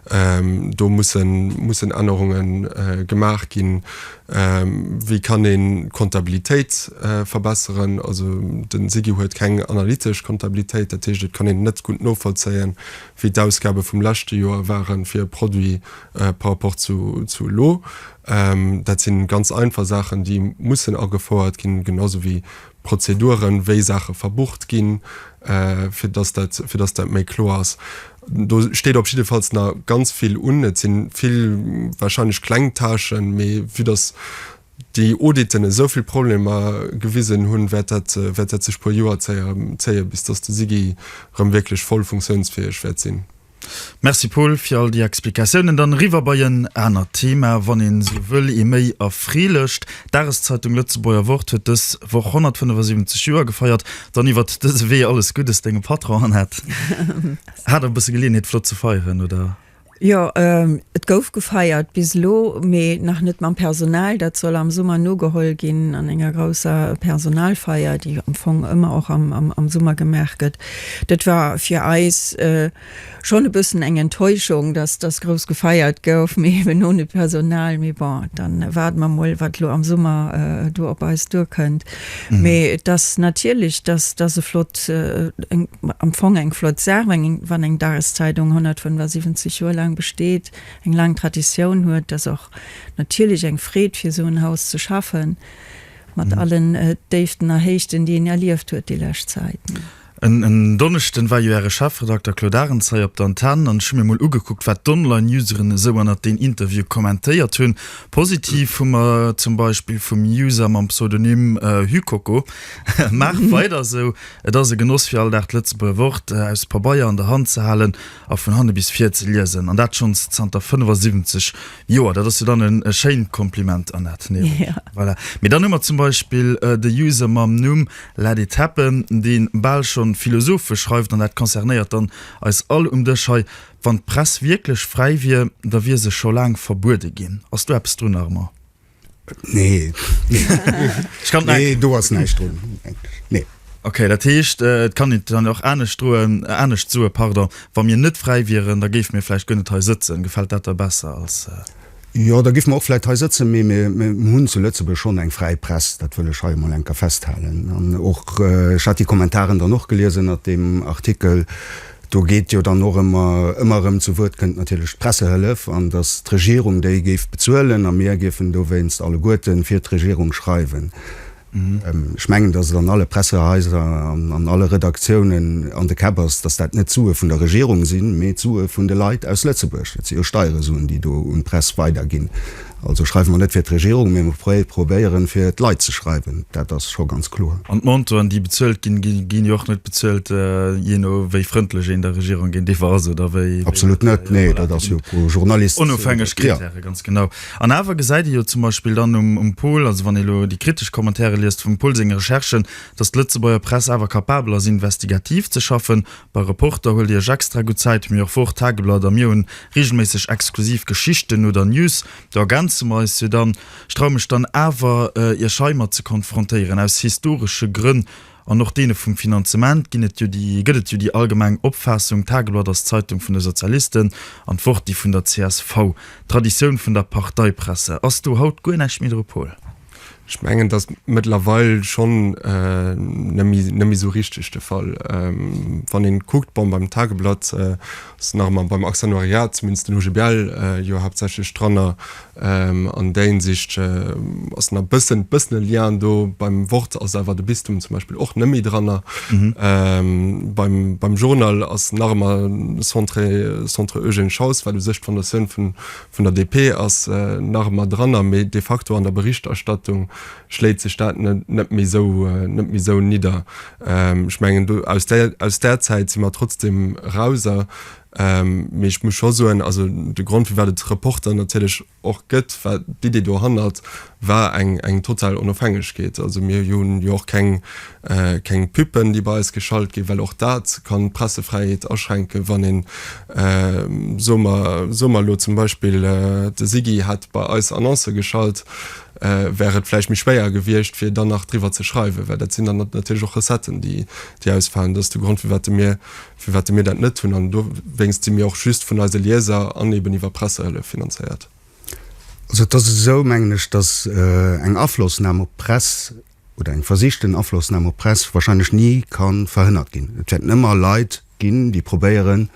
Do mussen Ännerunge gemaach ginn. Wéi kann een d'Kontabilitéit verbesseren? Also de SIGI huet keng analytesch Kontabilitéit, dat heescht et kann een net gutt novollzéien, wéi d'Ausgabe vum leschte Joer ware fir e Produit par rapport zu elo. Dat si ganz einfach Saachen, déi mussen agefouert ginn, genau sou wéi Prozeduren, wéi Saache verbucht ginn, fir dass dat, fir dass dat méi kloer ass. Do steet op jiddefalls nach ganz vill un. Et si vill wahrscheinlech kleng Tâchen, mee vue dass déi Auditen esou vill Problemer gewisen hunn, wäert dat, wäert dat sech puer Joer zéien, bis dass de SIGI erëm wierklech voll funktiounsfäeg wäert sinn. Merci Paul fir all déi Explikatiounen. Dann eriwwer bei en anert Thema, wann een esou wëll, ee méi erfreelecht. D'Dageszeitung Lëtzebuerger Wort huet dës Woch 175 Joer gefeiert. Dann iwwert dëse Wee alles Guddes dengem Patron Annette. Hat der e bësse Geleeënheet flott ze feieren, oder? Jo, et gouf gefeiert bis elo, mee nach net mam Personal. Dat soll am Summer nogeholl ginn an enger grousser Personalfeier, déi am Fong ëmmer och am Summer gemaach gëtt. Dat war fir eis schonn e bëssen eng Enttäuschung, dass dass grouss gefeiert gouf, mee eben ohne Personal. Mee bon, dann waarde mer mol, wat elo am Summer do op eis duerkënnt. Mee et ass natierlech, dass dass e flott, eng, am Fong eng flott Saach, wann eng, wann eng Dageszeidung 175 Joer laang besteet, eng laang Traditioun huet. Et ass och natierlech eng Freed, fir esou en Haus ze schaffen, mat allen Déiften a Héichten, déi een erlieft huet déi lescht Zäit. En Donneschden war jo äre Chefredakter Claude Arends hei op der Antenn an ech hu mir mol ugekuckt wat d'Online-Useren esou ënnert deen Interview kommentéiert hunn. Positiv hu mer zum Beispill vum User mam Pseudonym Hykoko, Maach weider esou, et ass e Genoss fir all Dag d'Lëtzebuerger Wort aus Pabeier an der Hand ze halen a vun hanne bis vir ze liesen an dat schonns zanter 75 Joer. Dat ass jo dann e schéint Kompliment, Annette, nee? Voilà. Mee dann hu mer zum Beispill de User mam Numm Let it happen, dee bal schonn philosophesch schreift, an dat concernéiert dann eis all um Dësch hei, Wann d'Press wierklech fräi wier, da wier se scho laang verbuede ginn. Ass do eppes drun, Armand? Nee. Nee, do ass näischt drun, nee. Ok, dat heescht, et kann een et dann och anescht droen, anescht soen, pardon, Wa mir net fräi wieren, da géife mir vläicht guer net hei sëtzen. Gefält dat der besser als. Jo, da géife mer och vläicht hei sëtzen, mee mir hunn zu Lëtzebuerg schonn eng fräi Press, dat wëll ech hei emol eng Kéier festhalen. An och, ech hat déi Kommentaren dann och gelies ënnert deem Artikel, do geet jo dann och ëmmer, ëmmer erëm zu Wuert kënnt natierlech d'Pressehëllef an datt d'Regierung déi géif bezuelen a mir géifen dowéinst alleguerte fir d'Regierung schreiwen. Ech mengen, datt et an alle Pressehaiser an an alle Redaktiounen an de Käpp ass, datt dat net d'Sue vun der Regierung sinn, mee d'Sue vun de Leit aus Lëtzebuerg. Dat si jo Steieresuen, déi do un d'Press weiderginn. Also schreiwe mer net fir d'Regierung, mee mer probéieren, fir d'Leit ze schreiwen. Dat ass scho ganz kloer. An d'Montoren, déi bezuelt ginn, ginn jo och net bezuelt, jee no wéi frëndlech een der Regierung géintiwwer ass oder wéi. Absolut net, nee, dat ass jo pro Journalist. Onofhängeg Kritäre, ganz genau. An awer gesäit ee jo zum Beispill dann um Pol, also wann ee elo déi kritesch Commentaire liest vum Pol senge Recherchen, datt d'Lëtzebuerger Press awer capabel ass investigativ ze schaffen. Bei Reporter huelt Dir Iech extra gutt Zäit, mee och Wort, Tageblatt a mir hunn regelméisseg exklusiv Geschichten oder News. Do ergänze mer eis jo dann. Ech traue mech dann awer Iech heimat ze konfrontéieren, aus historesche Grënn An och deene vum Finanzement ginn et jo déi, gëtt et jo déi allgemeng Opfaassung, d'Tageblatt ass d'Zeitung vun de Sozialisten an d'Wort déi vun der csv. D'Traditioun vun der Parteipresse. Ass do haut guer näischt méi dru, Paul? Ech mengen, dat ass mëttlerweil schonn net méi, net méi esou richteg de Fall. Wann een kuckt, bon, beim Tageblatt ass nach ëmmer beim Aktionariat, zumindest den OGBL, jo haaptsächlech dranner, An där Hinsicht ass nach bëssen, bëssen e Lien do. Beim Wort ass awer de Bistum zum Beispill och net méi dranner. Beim, beim Journal ass nach ëmmer Centre, Centre Eugène Schaus, wat u sech d'Fondatioun vun, vun der DP ass, nach ëmmer dranner. Mee de facto an der Berichterstattung schléit sech dat net, net méi esou, net méi esou nidder. Ech mengen do, aus där, aus där Zäit si mer trotzdem erauser. Mee ech muss scho soen, also de Grond firwat et Reporter natierlech och gëtt, war d'Idee dohannert war eng eng total Onofhängegkeet. Also mir hunn jo och keng keng Pubben, déi bei eis geschalt ginn, well och dat kann d'Pressefräiheet aschränken, wann een, soe mer soe mer elo zum Beispill de Siggy hätt bei eis Annoncë geschalt, wär et vläicht méi schwéier gewiescht fir dann nach driwwer ze schreiwen, well dat sinn dann natierlech och Recetten, déi déi ausfalen. Dat ass de Grond firwat mir firwat mir dat net hunn. An dowéinst si mir och just vun eise Lieser an eben iwwer Pressehëllef finanzéiert. Also et ass esou, mengen ech, datt eng Aflossnam op d'Press oder eng versichten Aflossnam op d'Press wahrscheinlech ni ka verhënnert ginn. Et wäerten ëmmer Leit ginn, déi probéieren,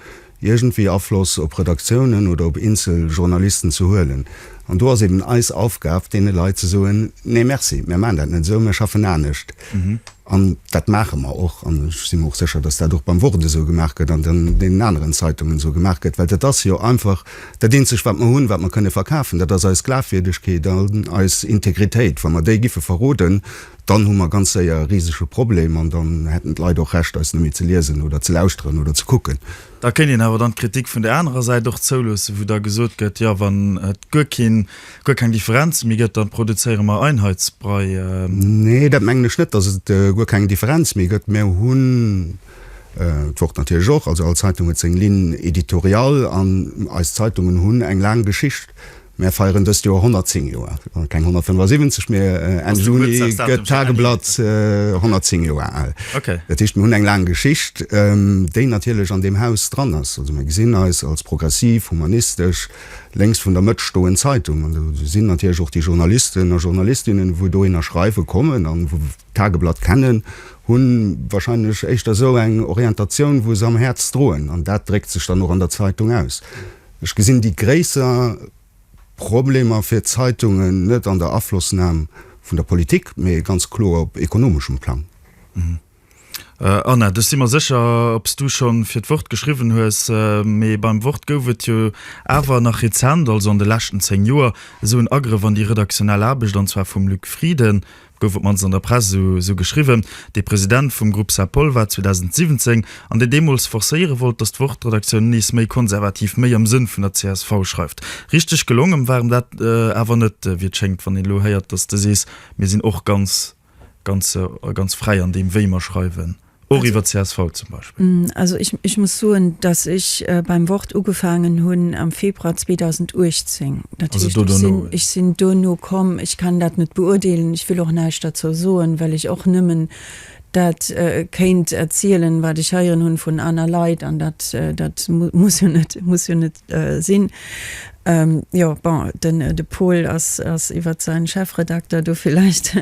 iergendwéi Afloss op Redaktiounen oder op eenzel Journalisten ze huelen. An do ass eben eis Aufgab, deene Leit ze soen, Nee, merci, mir maachen dat net esou, mir schaffen anescht. An dat maache mer och. An ech si mer och sécher, datt dat och beim Wort esou gemaach gëtt an an deenen aneren Zeitungen esou gemaach gëtt, well dat ass jo einfach dat Eenzegt, wat mer hunn, wat mer kënne verkafen, dat ass eis Glafwierdegkeet an eis Integritéit. Wa mer déi giffe verroden, dann hu mer ganz séier e risege Problem an dann hätten d'Leit och Recht, eis net méi ze liesen oder ze lauschteren oder ze kucken. Da kéint een awer dann d'Kritik vun der anerer Säit och zouloossen, wou da gesot gëtt, jo wann et guer keen, guer keng Differenze méi gëtt, da produzéiere mer Einheitsbrei. Nee, dat mengen ech net, datt et guer keng Differenz méi gëtt. Mir hunn d'Wort natierlech och, also all Zeitung huet seng Ligne éditoriale an eis Zeitungen hunn eng laang Geschicht. Mär feieren dëst Joer 110 Joer, keng 175, mee Enn Juni gëtt d'Tageblatt 110 Joer al. Dat heescht, mir hunn eng laang Geschicht, déi natierlech an deem Haus dran ass. Also mir gesinn eis als progressiv, humanistesch, lénks vun der Mëtt stoend Zeitung. An do sinn natierlech och déi Journalisten a Journalistinnen, wou dohinner schreiwe kommen an wou d'Tageblatt kennen, hu wahrscheinlech éischter esou eng Orientatioun, wou se am Häerz droen. An dat dréckt sech dann och an der Zeitung aus. Ech gesinn déi gréisser Problemer fir d'Zeitungen net an der Aflossnam vun der Politik, mee ganz kloer op ekonomeschem Plang. Anna, ech si mer sécher, ob s du schonn fir d'Wort geschriwwen hues, mee beim Wort gouf et jo awer nach rezent, also an de leschten 10 Joer, esou en Agrëff an déi redaktionell Aarbecht, an zwar vum Luc Frieden. Gouf op d'mannst an der Press esou geschriwwen. Dee President vum Groupe Saint-Paul war 2017 an deen deemools forcéiere wollt, datt d'Wort-Redaktioun nees méi konservativ, méi am Sënn vun der csv schreift. Richteg gelongen war em dat awer net, wéi et schéngt, wann een elo héiert, datt s de sees, mir sinn och ganz, ganz, ganz fräi an deem, wéi mer schreiwen. Och iwwer csv zum Beispill. Also ich, ich muss soen, dass ech beim Wort ugefaangen hunn am Februar 2018. Dat heescht, ech sinn, ech sinn duerno komm. Ech kann dat net beurdeelen, ech wëll och näischt derzou soen, well ech och nëmmen dat kéint erzielen, wat ech heieren hunn vun aner Leit, an dat, dat muss jo net, muss jo net sinn. Jo, bon, den, de Paul ass, ass iwwert säin Chefredakter do villäicht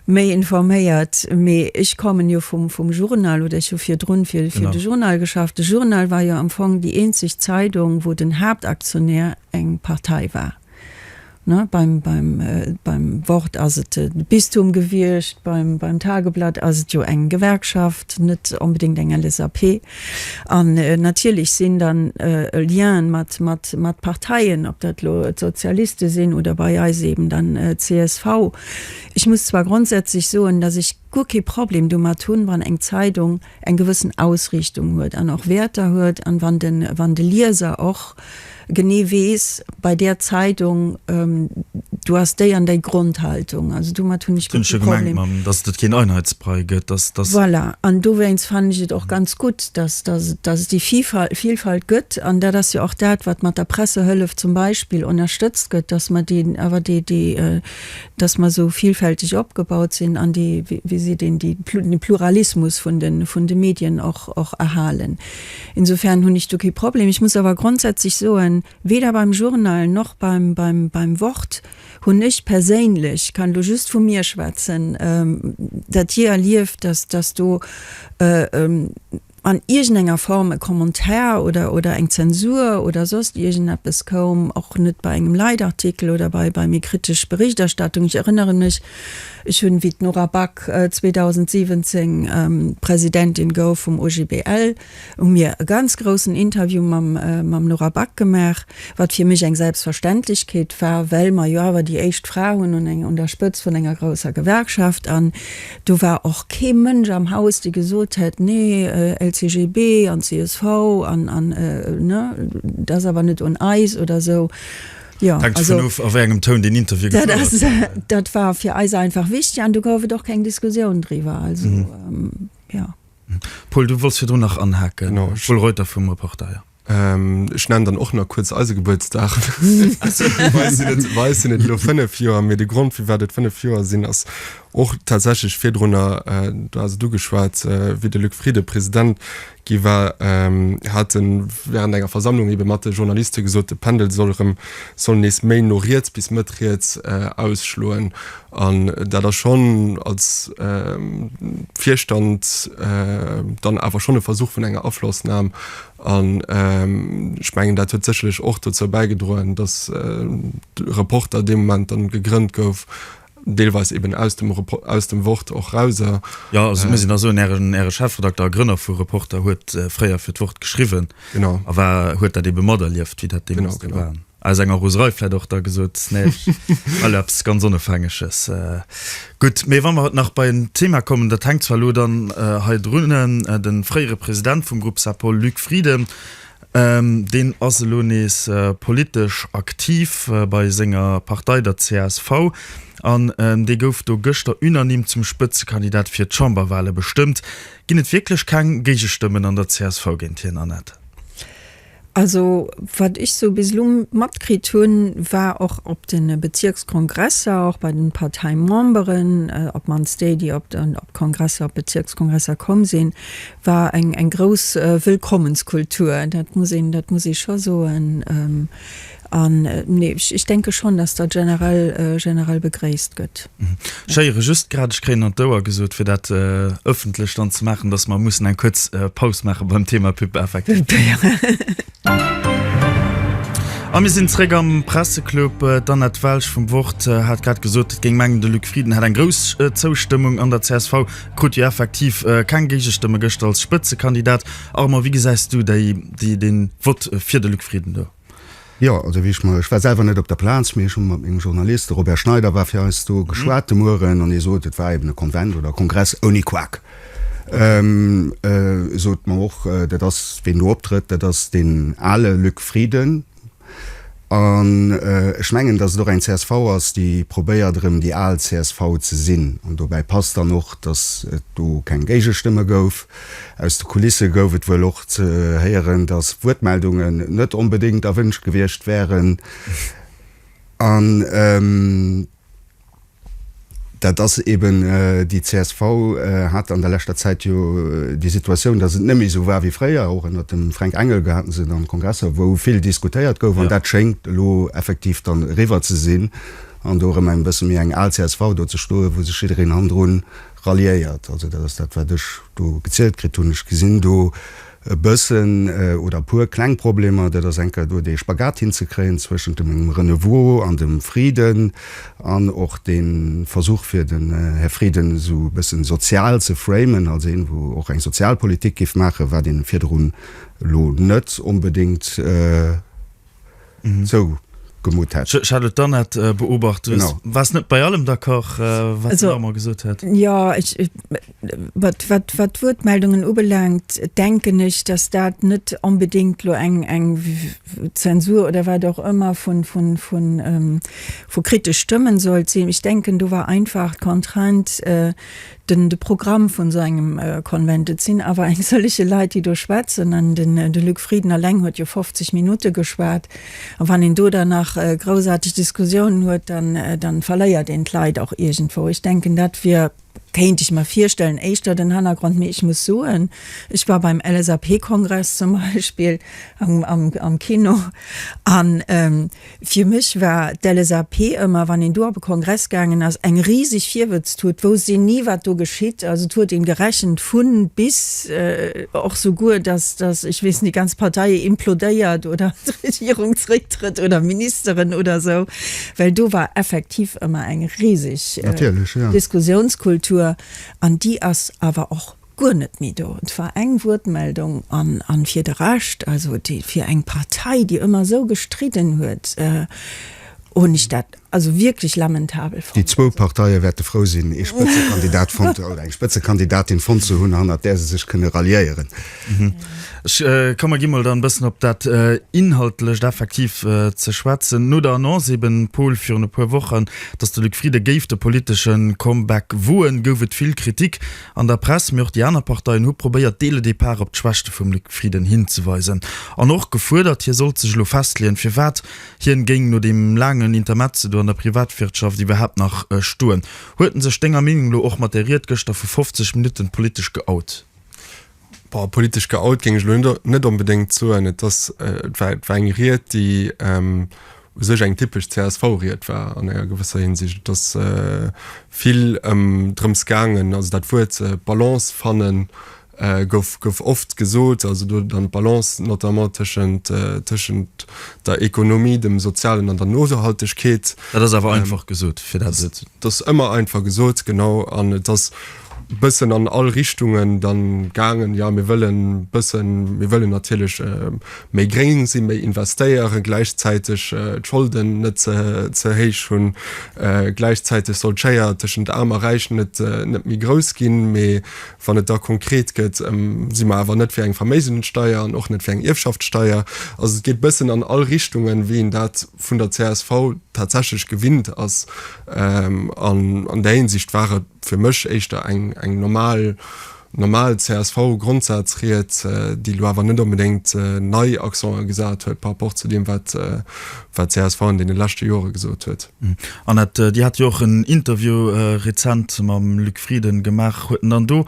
méi informéiert, mee ech kommen jo vum, vum Journal, oder ech hu virdrun fir, fir de Journal geschafft. De Journal war jo am Fong déi eenzeg Zeidung, wou den Haaptaktionär eng Partei war. Ne, beim, beim, beim Wort ass et de Bistum gewiescht, beim, beim Tageblatt ass et jo eng Gewerkschaft, net onbedéngt eng LSAP. An natierlech sinn dann Lienen mat, mat, mat Parteien, ob dat elo d'Sozialiste sinn oder bei eis eben dann csv. Ech muss zwar grondsätzlech soen, dass ech guer kee Problem domat hunn, wann eng Zeidung eng gewëssen Ausriichtung huet an och Wäerter huet an wann de, wann de Lieser och genee weess, bei där Zeidung, do ass déi an déi Grondhaltung. Also domat hunn ech guer kee Problem. Gemengt, dass et keen Einheitsbrei gëtt, dass, dass. Voilà. An dowéinst fannen ech et och ganz gutt, dass, dass, dass et déi Vielfalt gëtt. An dat ass jo och dat, wat mat der Pressehëllef zum Beispill ënnerstëtzt gëtt, dass mer déi awer déi, déi, dass mer esou vielfälteg opgebaut sinn an déi, wéi seet een, déi, den Pluralismus vun de, vun de Medien och, och erhalen. Insofern hunn ech do kee Problem. Ech muss awer grondsätzlech soen, weder beim Journal noch beim, beim, beim Wort hunn ech perséinlech, kann elo just vu mir schwätzen, dat jee erlieft, dass, dass do an iergendenger Form e Commentaire oder, oder eng Zensur oder soss iergendeppes koum, och net bei engem Leitartikel oder bei, bei méi kritesch Berichterstattung. Ech erënnere mech, ech hunn, wéi d'Nora Back 2017 Presidentin gouf vum OGBL, hu mir e ganz groussen Interview mam, mam Nora Back gemaach, wat fir mech eng Selbstverständlechkeet war, well mer jo awer déi éischt Fra hunn un eng, un der Spëtz vun enger grousser Gewerkschaft. An do war och kee Mënsch am Haus, dee gesot hätt, nee, LCGB an csv an, an, ne, dat ass awer net un eis oder esou. Jo, Hänkt also, dovun of, a wéi engem Toun deen Interview dat gefouert ass, gëtt. dat war fir eis einfach wichteg an do gouf et och keng Diskussioun driwwer. Also, jo. Paul, du wollts virdrun nach anhaken. Genau, ech. Paul Reuter vum Reporter, jo. Ech nennen dann och nach kuerz eise Gebuertsdag. Bei eis sinn et, bei eis sinn et elo 5 Joer, mee de Grond firwat et 5 Joer sinn ass. Och tatsächlech virdrunner, du has et ugeschwat, wéi de Luc Frieden President gi war, hat e während enger Versammlung ebe mat de Journaliste gesot, de Pendel soll erëm, soll nees méi no riets bis Mëtt riets ausschloen. An dat ass schonn als Virstand dann awer schonn e Versuch vun enger Aflossnam. An ech mengen, dat huet sécherlech och dozou bäigedroen, datt de Reporter dee Moment dann gegrënnt gouf, deelweis eben aus dem aus dem Wort och rauser. Jo, also muss een da soen, Ären, Äre Chefredakter a Grënner vu Reporter huet fréier fir d'Wort geschriwwen. Genau. A war, huet dat ebe materlieft, wéi dat deemools Genau, do war. Aus enger Roserei vläit och da gesot, nee, ech well eppes ganz Onofhängeges. Gutt, mee wa mer nach bei en Thema kommen, dat hänkt zwar elo dann hei drun, de fréiere President vum Groupe Sapol, Luc Frieden, Deen ass elo nees politesch aktiv bei senger Partei, der csv, an dee gouf do gëschter unanime zum Spëtzekandidat fir d'Chamberwale bestëmmt. Ginn et wierklech keng Géigestëmmen an der csv géint hien, Annette? Also wat ech sou bis elo matkritt hunn, war och op de Bezierkskongresser, och bei den Parteimemberen, op d'mannst déi, déi op d'Kongresser, op d'Bezierkskongresser komm sinn, war eng eng grouss Wëllkommenskultur, dat muss een, dat muss ee scho soen. An nee, ech ech denke schonn, datt dat generell, generell begréisst gëtt. Ech héiere just grad, ech kréien an d'Ouer gesot, fir dat ëffentlech dann ze maachen, datt mer mussen eng kuerz Paus maache beim Thema Pub effektiv. A mir sinn zréck am Presseclub. D'Annette Welsch vum Wort hat grad gesot, et géing mengen, de Luc Frieden hätt eng grouss Zoustëmmung an der csv. Krut jo effektiv keng Géigestëmme gëschter als Spëtzekandidat. Armand, wéi gesäis du déi, déi, dee Vott fir de Luc Frieden do? Jo, also wéi ech mer, ech war selwer net op der Plaz, mee ech hu mat mengem Journalist, de Robert Schneider war fir eis do, geschwat de Mueren an hie sot, et war eben e Konvent oder e Kongress ouni Quak. E sot mer och, dat ass, ween do optrëtt, dat ass deen ale Luc Frieden. An ech mengen, datt et och eng csv ass, déi probéiert erëm déi al csv ze sinn. An dobäi passt dann och, datt et do keng Géigestëmme gouf. Aus de Kulisse gouf et wuel och ze héieren, datt Wuertmeldungen net onbedéngt erwënscht gewiescht wären. An. Dat ass eben, déi csv hat an der leschter Zäit jo déi Situatioun, datt et net méi esou war wéi fréier. Och ënnert dem Fränk Engel haten se dann Kongresser, wou vill diskutéiert gouf. An dat schéngt elo effektiv dann eriwwer ze sinn an do erëm eng bësse méi eng al csv do ze stoen, wou sech jiddereen hannendrun ralliéiert. Also dat ass dat, wat ech do gezielt kritt hunn. Ech gesinn do E bëssen oder e puer kleng Problemer, dat ass eng Kéier do dee Spagat hinzekréien zwëschent dem Renouveau an dem Frieden an och dee Versuch fir den Här Frieden esou e bëssen sozial ze framen als een, wou och eng Sozialpolitik géif maachen, wat een virdrun elo net onbedéngt zougemutt hätt. Ech hat et dann net beobacht. Du waars net bei allem d'accord, wat den Armand gesot huet. Jo, ech, wat, wat, wat d'Wuertmeldungen ubelaangt, denken ech, dass dat net onbedéngt elo eng, eng Zensur oder wat och ëmmer vun, vun, vun, vu kritesch Stëmmen sollt sinn. Ech denken, do war einfach d'Contrainte, den de Programm vun esou engem Konvent. Et sinn awer eng sëllege Leit, déi do schwätzen, an den de Luc Frieden alleng huet jo 50 Minutte geschwat. A wann een do dann nach groussaarteg Diskussiounen huet, dann dann verléiert een d'Leit och iergendwou. Ech denken, dat wier, kéint ech mer virstellen, éischter den Hannergrond. Mee ech muss soen, ech war beim LSAP-Kongress zum Beispill am am am Kino an Fir mech war d'LSAP ëmmer, wann een do op e Kongress gaangen ass, eng riseg Virwëtztut, wousst een ni wat do geschitt. Also et huet een gerechent vun bis, och souguer dass, dass, ech weess net, déi ganz Partei implodéiert oder d'Regierung zrécktrëtt oder Ministeren oder esou, well do war effektiv ëmmer eng riseg Diskussiounskultur an déi ass awer och guer net méi do. Et war eng Wuertmeldung an, an fir de Rescht, also déi, fir eng Partei, déi ëmmer esou gestridden huet, hunn ech dat also wierklech lamentabel fonnt. Déi zwou Parteie wäerte frou sinn, ee Spëtzekandidat fonnt oder eng Spëtzekandidatin fonnt ze hunn, hannert där se sech kënne ralliéieren. Ech komm, mer gi mol dann e bëssen op dat Inhaltlecht effektiv ze schwätzen. No der Annonce eben, Paul, virun e puer Wochen, datt de Luc Frieden géif de politesche Comeback woen, gouf et vill Kritik. An der Press, mee och déi aner Parteien hu probéiert dès le départ op d'Schwächte vum Luc Frieden hinzeweisen an och gefuerdert, hie sollt sech elo festleeën, firwat hien géing no deem laangen Intermezzo do. an der Privatwirtschaft iwwerhaapt nach stoen? Huet en sech denger Meenung no och mat där Ried gëschter vu 50 Minutten politesch geout? Boah, politesch geout géing ech elo net onbedéngt soen. Et ass, et war, et war eng Ried, déi u sech eng typesch CSV-Ried war an enger gewësser Hinsicht. Et ass vill ëm drëms gaangen, also dat Wuert Balance fannen gouf, gouf oft gesot, also do dann d'Balance notamment tëschent, tëschent der Ekonomie, dem Sozialen an der Nohaltegkeet. Dat ass awer einfach gesot, fir dat esou ze. Dat ass ëmmer einfach gesot, genau. An et ass bëssen an all Richtungen dann gaangen, jo mir wëllen bëssen, mir wëllen natierlech méi gréng sinn, méi investéieren, gläichzäiteg d'Scholden net ze ze héich hunn, gläichzäiteg soll d'Schéier tëschent Aarm a Räich net net méi grouss ginn, mee wann et da konkret gëtt, si mer awer net fir eng Verméigenssteier an och net fir eng Ierfschaftssteier. Also et geet bëssen an all Richtungen, wéi een dat vun der csv tatsächlech gewinnt ass. An an där Hinsicht war et fir mech éischter eng eng normal normal CSV-Grondsazried, déi elo awer net onbedéngt nei Accenten gesat huet par rapport zu deem, wat wat csv an deene leschte Jore gesot huet. Annette, Dir hat jo och en Interview rezent mam Luc Frieden gemaach. Huet en dann do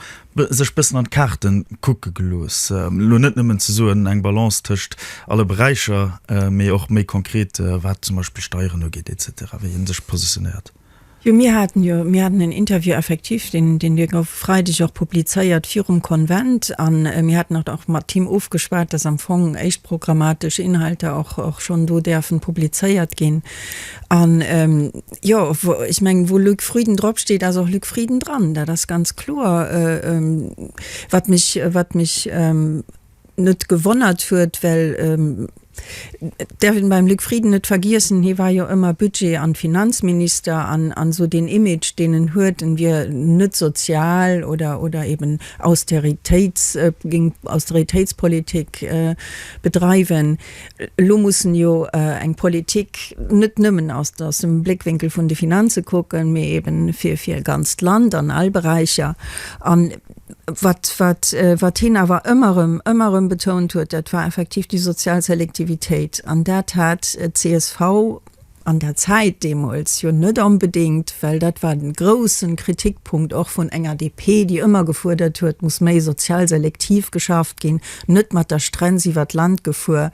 sech bëssen an d'Kaarte kucke gelooss? Elo net nëmmen ze soen, eng Balance tëscht alle Beräicher, mee och méi konkret, wat zum Beispill Steieren ugeet et cetera, wéi hie sech positionéiert. Jo, mir haten jo, mir haten en Interview effektiv, deen, deen dee gouf e Freideg och publizéiert virum Konvent. A mir haten och och mat him ofgeschwat, dass am Fong éischt programmatesch Inhalter och, och schonn do däerfen publizéiert ginn. An, jo, ech mengen, wou Luc Frieden dropsteet, ass och Luc Frieden dran. Dat ass ganz kloer. Wat mech, wat mech net gewonnert huet, well et däerf een beim Luc Frieden net vergiessen, hie war jo ëmmer Budget an Finanzminister an an esou deen Image, deen en huet, en wier net sozial oder oder eben Austeritéits, géing Austeritéitspolitik bedreiwen. Elo muss en jo eng Politik net nëmmen aus aus dem Bléckwénkel vun de Finanze kucken, mee eben fir fir e ganzt Land an all Beräicher. An Wat, wat, wat hien awer ëmmer erëm, ëmmer erëm betount huet, dat war effektiv déi sozial Selektivitéit. An dat hat d'CSV an der Zäit deemools jo net onbedéngt, well dat war de groussen Kritikpunkt och vun enger DP, déi ëmmer gefuerdert huet, muss méi sozial selektiv geschafft ginn, net mat der Strenz iwwer d'Land gefuer.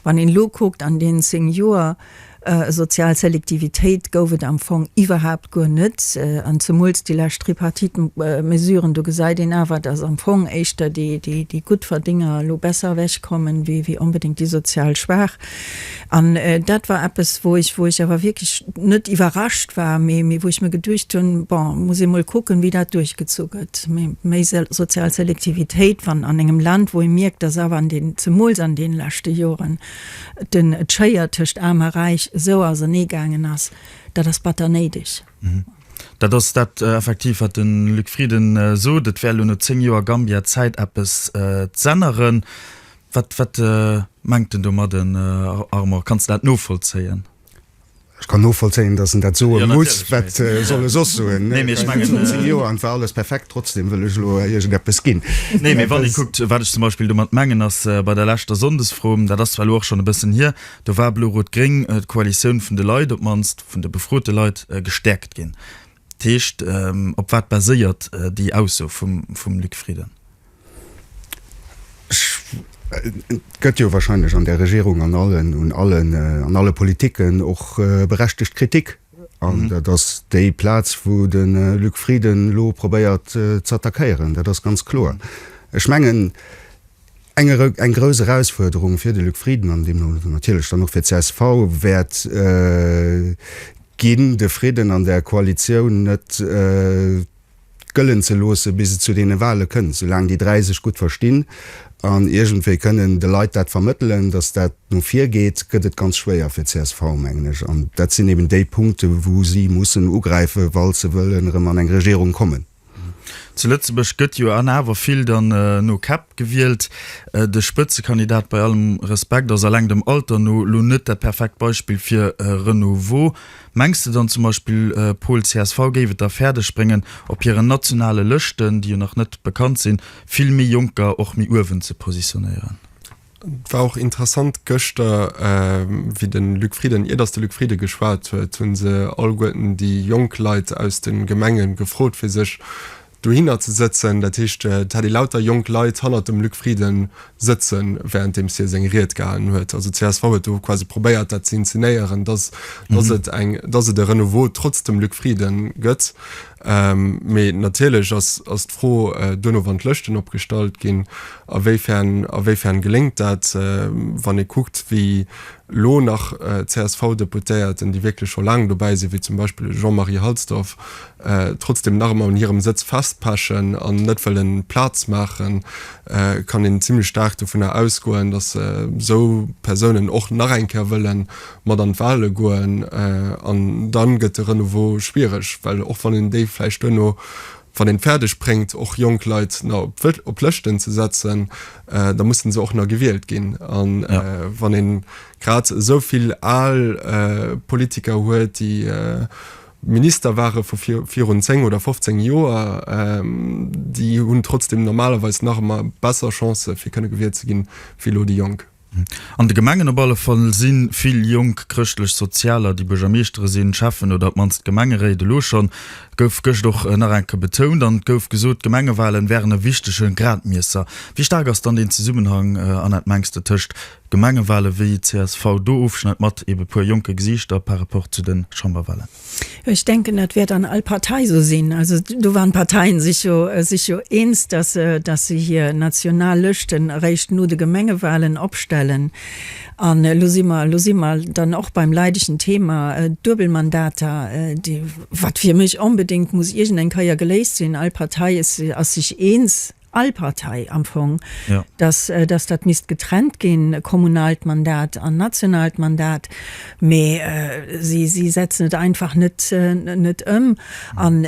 Wann een elo kuckt an deenen 10 Joer, Sozial Selektivitéit gouf et am Fong iwwerhaapt guer net. An zemools déi lescht Tripartite-Mesuren, do gesäit een awer, datt am Fong éischter déi Guttverdénger elo besser ewechkommen, wéi onbedéngt déi sozial Schwaach. An dat war eppes, wou ech, wou ech awer wierklech net iwwerrascht war, mee wou ech mir geduecht hunn, bon, muss ee mol kucken, wéi dat duerchgezu gëtt. Mee méi sozial Selektivitéit, wann an engem Land, wou ee mierkt, datt awer an den, zemools an deene leschte Joren, den d'Schéier tëscht Aarm a Räich esou ausernee gaangen ass, dat ass batter néideg. Dat ass dat effektiv, wat de Luc Frieden sot, et wär elo no 10 Joer Gambia Zäit eppes z'änneren. Wat wat mengt en domadden, Armand? Kanns de dat novollzéien? Ech kann novollzéien, datt en dat soe muss. Wat soll e soss soen? Nee, mee ech mengen. 10 Joer an et war alles perfekt, trotzdem wëll ech elo iergendeppes ginn. Nee, mee wann ee kuckt, wat ech zum Beispill domat mengen, ass bei der leschter Sonndesfro, dat ass zwar elo och schonn e bëssen hier, do war Blo-Rot-Gréng, d'Koalitioun vun de Leit, op d'mannst vun de befrote Leit, gestäerkt ginn. Dat heescht, op wat baséiert déi Ausso vum Luc Frieden? Et gëtt jo wahrscheinlech an där Regierung an allen, un allen, an alle Politiken och berechtegt Kritik. An dat ass déi Plaz, wou de Luc Frieden elo probéiert z'attackéieren. Dat ass ganz kloer. Ech mengen, eng, eng grouss Erausfuerderung fir de Luc Frieden an deemno natierlech dann och fir d'CSV wäert ginn, de Fridden an där Koalitioun net gëllen ze loossen, bis et zu deene Wahle kënnt, soulaang déi 3 sech gutt verstinn an iergendwéi kënnen de Leit dat vermëttelen, datt dat no vir geet, gëtt et ganz schwéier fir csv, mengen ech. An dat sinn eben déi Punkte wou si mussen ugräifen, wa se wëllen erëm an eng Regierung kommen. Zu Lëtzebuerg gëtt jo an awer vill dann no Käpp gewielt. De Spëtzekandidat, bei allem Respekt, ass alleng dem Alter no lo net dat perfekt Beispill fir Renouveau. Mengs de dann zum Beispill, Paul, csv géif et da fäerdeg bréngen, op hiren nationale Lëschten, déi jo nach net bekannt sinn, vill méi Jonker och méi uewen ze positionéieren? Et war och interessant gëschter, wéi de Luc Frieden, ier datt de Luc Frieden geschwat huet, hu se alleguerten déi jonk Leit aus de Gemenge gefrot, fir sech dohinner ze sëtzen. Dat heescht, et hat ee lauter jonk Leit hannert dem Luc Frieden sëtzen, wärenddeems hie seng Ried gehalen huet. Also csv huet do quasi probéiert, dat ze inzenéieren, datt datt et eng, datt et e Renouveau trotz dem Luc Frieden gëtt. Mee natierlech ass ass d'Fro duerno, wann d'Lëschten opgestallt ginn, a wéifern a wéifern geléngt dat, wann ee kuckt, wéi elo nach CSV-Deputéierten, déi wierklech scho laang dobäi sinn, wéi zum Beispill e Jean-Marie Halsdorf, trotzdem nach ëmmer un hirem Sëtz festpechen an net wëllen Plaz maachen, kann een zimlech staark dovunner ausgoen, datt esou Persounen och nach eng Kéier wëllen mat an d'Wahle goen. An dann gëtt de Renouveau schwiereg, well och wann een déi vläicht duerno, wann een et fäerdeg bréngt, och jonk Leit nach op Lëschten ze setzen, da mussen se och nach gewielt ginn. An wann ee grad esou vill al Politiker huet, déi Minister ware vu virun 10 oder 15 Joer, déi hunn trotzdem normalerweis nach ëmmer besser Chancë fir kënne gewielt ze ginn, wéi elo déi Jonk. An de Gemengen op alle Fall si vill jonk Chrëschtlech-Sozialer, déi Buergermeeschtere sinn, Schäffen oder op d'mannst Gemengeréit. Elo schonn, gouf gëscht och nach eng Kéier betount an et gouf gesot, d'Gemengewalen wären e wichtege Gradmiesser. Wéi staark ass dann deen Zesummenhang, Annette, mengs de, tëscht Gemengewale wéi csv do ofschneit mat ebe puer jonke Gesiichter par rapport zu de Chamberwalen? Ech denken, dat wäert an all Partei esou sinn. Also do waren d'Parteien sech jo sech jo eens, dass se dass se hir national Lëschten eréischt no de Gemengewalen opstellen. An elo si mer elo si mer dann och beim leidegen Thema Duebelmandater, déi wat fir mech onbedéngt muss iergendeng Kéier geléist sinn. All Partei ass ass sech eens, all Partei am Fong, dass, dass dat misst getrennt ginn, kommunaalt Mandat an nationaalt Mandat, mee si, si setzen et einfach net, net ëm. An,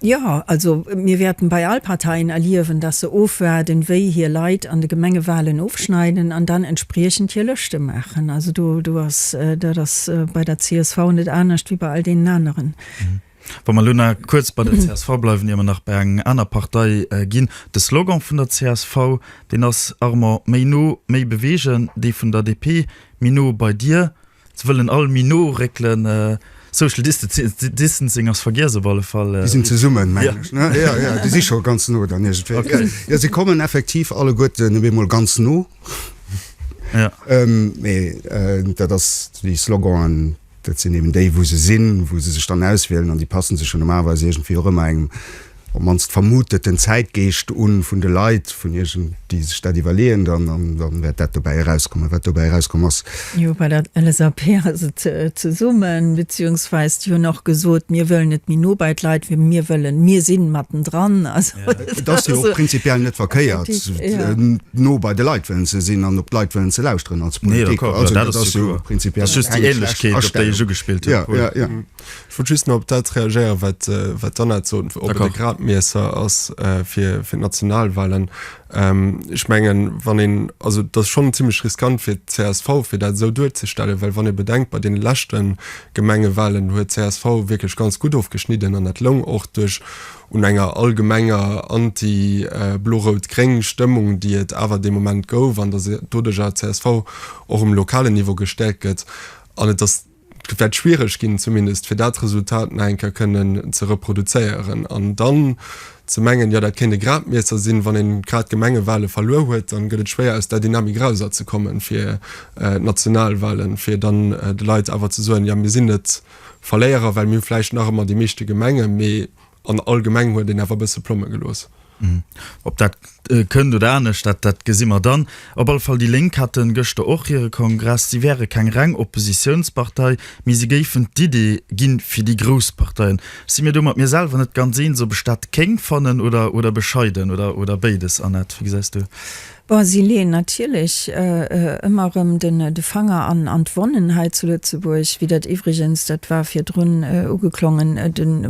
jo, also mir wäerten bei all Parteien erliewen, dass se ofwaarden, wéi hir Leit an de Gemengewahlen ofschneiden an dann entspriechend hir Lëschte maachen. Also do, do ass, dat ass bei der csv net anescht wéi bei all deenen aneren. Wa mer elo nach kuerz bei der csv bleiwen, ier mer nach bei eng aner Partei ginn. De Slogan vun der csv, deen ass, Armand, méi no, méi beweegen. Dee vun der DP, méi no bei dir. Se wëllen all méi no réckelen. Social Distancing ass vergiess op alle Fall. Déi sinn zesummen, mengen ech, ne? Jo, jo, déi si scho ganz no dann iergendwéi. Jo, si kommen effektiv alleguerten op eemol ganz no. Mee dat ass, déi Sloganen, Dat sinn eben déi, wou se sinn, wou se sech dann auswielen an déi passen sech jo normalerweis iergendwéi och ëmmer engem op d'mannst vermuteten Zäitgeescht un vun de Leit, vun iergend, déi sech dat iwwerleeën dann, an dann wäert dat dobäi erauskommen, wat dobäi erauskomm ass. Jo, bei der LSAP ass et zesummen, beziehungsweis déi hunn och gesot, mir wëllen net méi no bei d'Leit, mir wëllen, mir sinn mattendran. Also Et ass jo och prinzipiell net verkéiert, no bei de Leit wëllen ze sinn an op d'Leit wëllen ze lauschteren als Politik. Also dat ass jo prinzipiell keng schlecht Astellung. Ja, ja, ja. Ech wollt just nach op dat reagéieren, wat, wat d'Annette sot, ob et e Gradmiesser ass fir, fir d'Nationalwahlen. Ech mengen, wann een, also et ass schonn zimlech riskant fir d'CSV, fir dat esou duerzestellen, well wann ee bedenkt, bei deene leschte Gemengewahlen huet d'CSV wierklech ganz gutt ofgeschnidden an dat loung och duerch un enger allgemenger anti-blo-rout-gréng Stëmmung, déi et awer dee Moment gouf, an datt doduercher csv och um lokalen Niveau gestäerkt gëtt. An et ass, et wäert schwiereg ginn zumindest, fir dat Resultat nach eng Kéier kënnen ze reproduzéieren. An dann ze mengen, jo dat kéint e Gradmiesser sinn, wann ee grad d'Gemengewale verluer huet, dann gëtt et schwéier aus där Dynamik erauserzekommen fir d'Nationalwalen, fir dann de Leit awer ze soen, jo mir sinn net Verléierer, well mir hu vläicht nach ëmmer déi meeschte Gemengen, mee an all Gemeng huet een awer e bësse Plomme gelooss. Ob dat kënnt oder anescht, dat dat gesi mer dann. Op alle Fall, déi Lénk hate gëschter och hire Kongress. Si wäre keng reng Oppositiounspartei, mee si géifen d'Idee ginn fir déi grouss Parteien. Ech si mir do mat mir selwer net ganz eens, ob ech dat kéng fannen oder oder bescheiden oder oder béides. Annette, wéi gesäis du? Bon, si leeën natierlech ëmmer erëm de Fanger an d'Wonnen hei zu Lëtzebuerg, wéi dat iwwregens, dat war virdrun ugeklongen,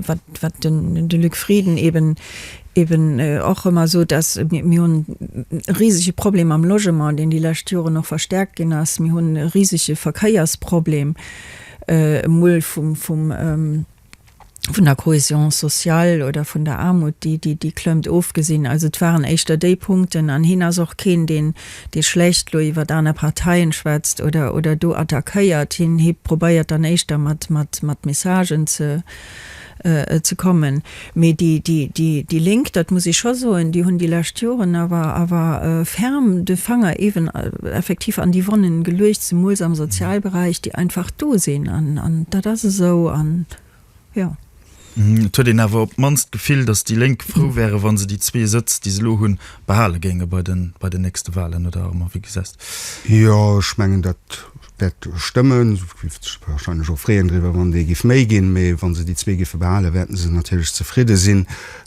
wat de Luc Frieden eben och ëmmer sot, dass mir hunn e risege Problem am Logement, deen déi lescht Joren och verstärkt ginn ass. Mir hunn e risege Verkéiersproblem, emol vum. Vun der Cohésion sociale oder vun der Aarmut, déi, déi, déi klëmmt, ofgesinn. Also et waren éischter déi Punkten. An hien ass och keen, deen, dee schlecht lo iwwert aner Parteien schwätzt oder, oder do attackéiert. Hien, hie probéiert dann éischter mat, mat, mat Messagen ze, ze kommen. Mee déi, déi, déi, déi Lénk, dat muss ee scho soen, déi hunn déi lescht Joren awer, awer ferm de Fanger eeben effektiv an déi Wonnen geluecht, zemools am Sozialberäich, déi einfach do sinn. An, an dat ass esou. An jo. Et huet een awer op d'mannst d'Gefill, datt déi Lénk frou wären, wa se déi zwee Sëtz, déi se elo hunn, behale géinge bei den, bei den nächste Wahlen, oder Armand, wéi gesäis de? Jo, ech mengen, dat wäert stëmmen. Se géife sech warscheinlech och freeën driwwer, wann déi géif méi ginn. Mee wa se déi zwee géife behalen, wäerten se natierlech zefridde sinn.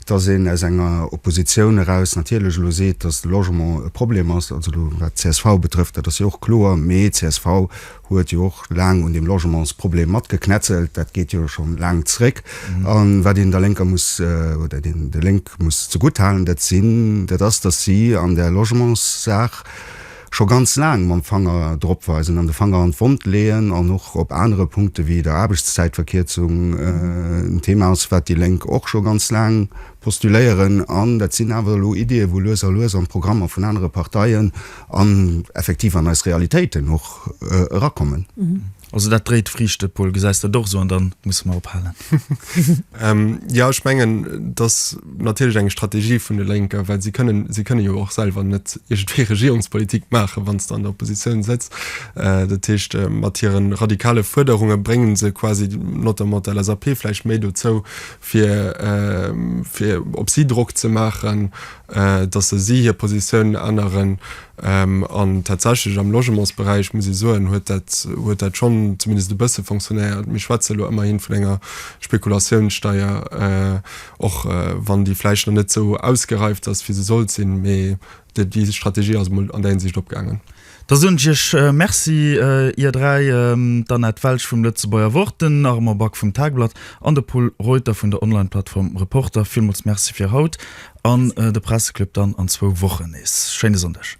Datt een aus enger Oppositioun eraus natierlech elo seet, datt de Logement e Problem ass, also elo wat d'CSV betrëfft, dat ass jo och kloer. Mee csv huet jo och laang un deem Logementsproblem matgeknetzelt, dat geet jo scho laang zréck. A wat een der Lénker muss, oder den de Lénk muss zegutt halen, dat sinn, dat ass, datt si an där Logementssaach scho ganz laang mam Fanger drop weisen an de Fanger an d'Wond leeën an och op anere Punkte wéi der Aarbechtszäitverkierzung en Thema ass, wat déi Lénk och scho ganz laang postuléieren. An dat sinn awer elo Iddien, wou lues a lues an d'Programmer vun anere Parteien an effektiv an eis Realitéiten och erakommen. Also dat dréit Friichte, Paul, gesäis dat och esou? An dann musse mer ophalen. Jo, ech mengen, et ass natierlech eng Strategie vun de Lénker, well si kënnen, si kënne jo och selwer net iergendwéi Regierungspolitik maachen, wann s de an der Oppositioun sëtz. Dat heescht, mat hire radikale Fuerderunge brénge se quasi notamment d'LSAP vläicht méi dozou, fir, fir op si Drock ze maachen, datt se si hir Positioun änneren. An tatsächlech am Logementsberäich, muss ee soen, huet dat, huet dat schonn zumindest e bësse fonctionnéiert. Mir schwätze elo ëmmerhi vun enger Spekulatiounssteier, och wann déi vläicht nach net esou ausgereift ass, wéi se sollt sinn, mee déi Strategie ass emol an där Hinsicht opgaangen. Da soen ech Iech Merci, Ier 3, d'Annette Welsch vum Lëtzebuerger Wort, den Armand Back vum Tageblatt an de Pol Reuter vun der Online-Plattform Reporter. Villmools Merci fir haut an de Presseclub dann an zwou Wochen nees. Schéine Sonndeg.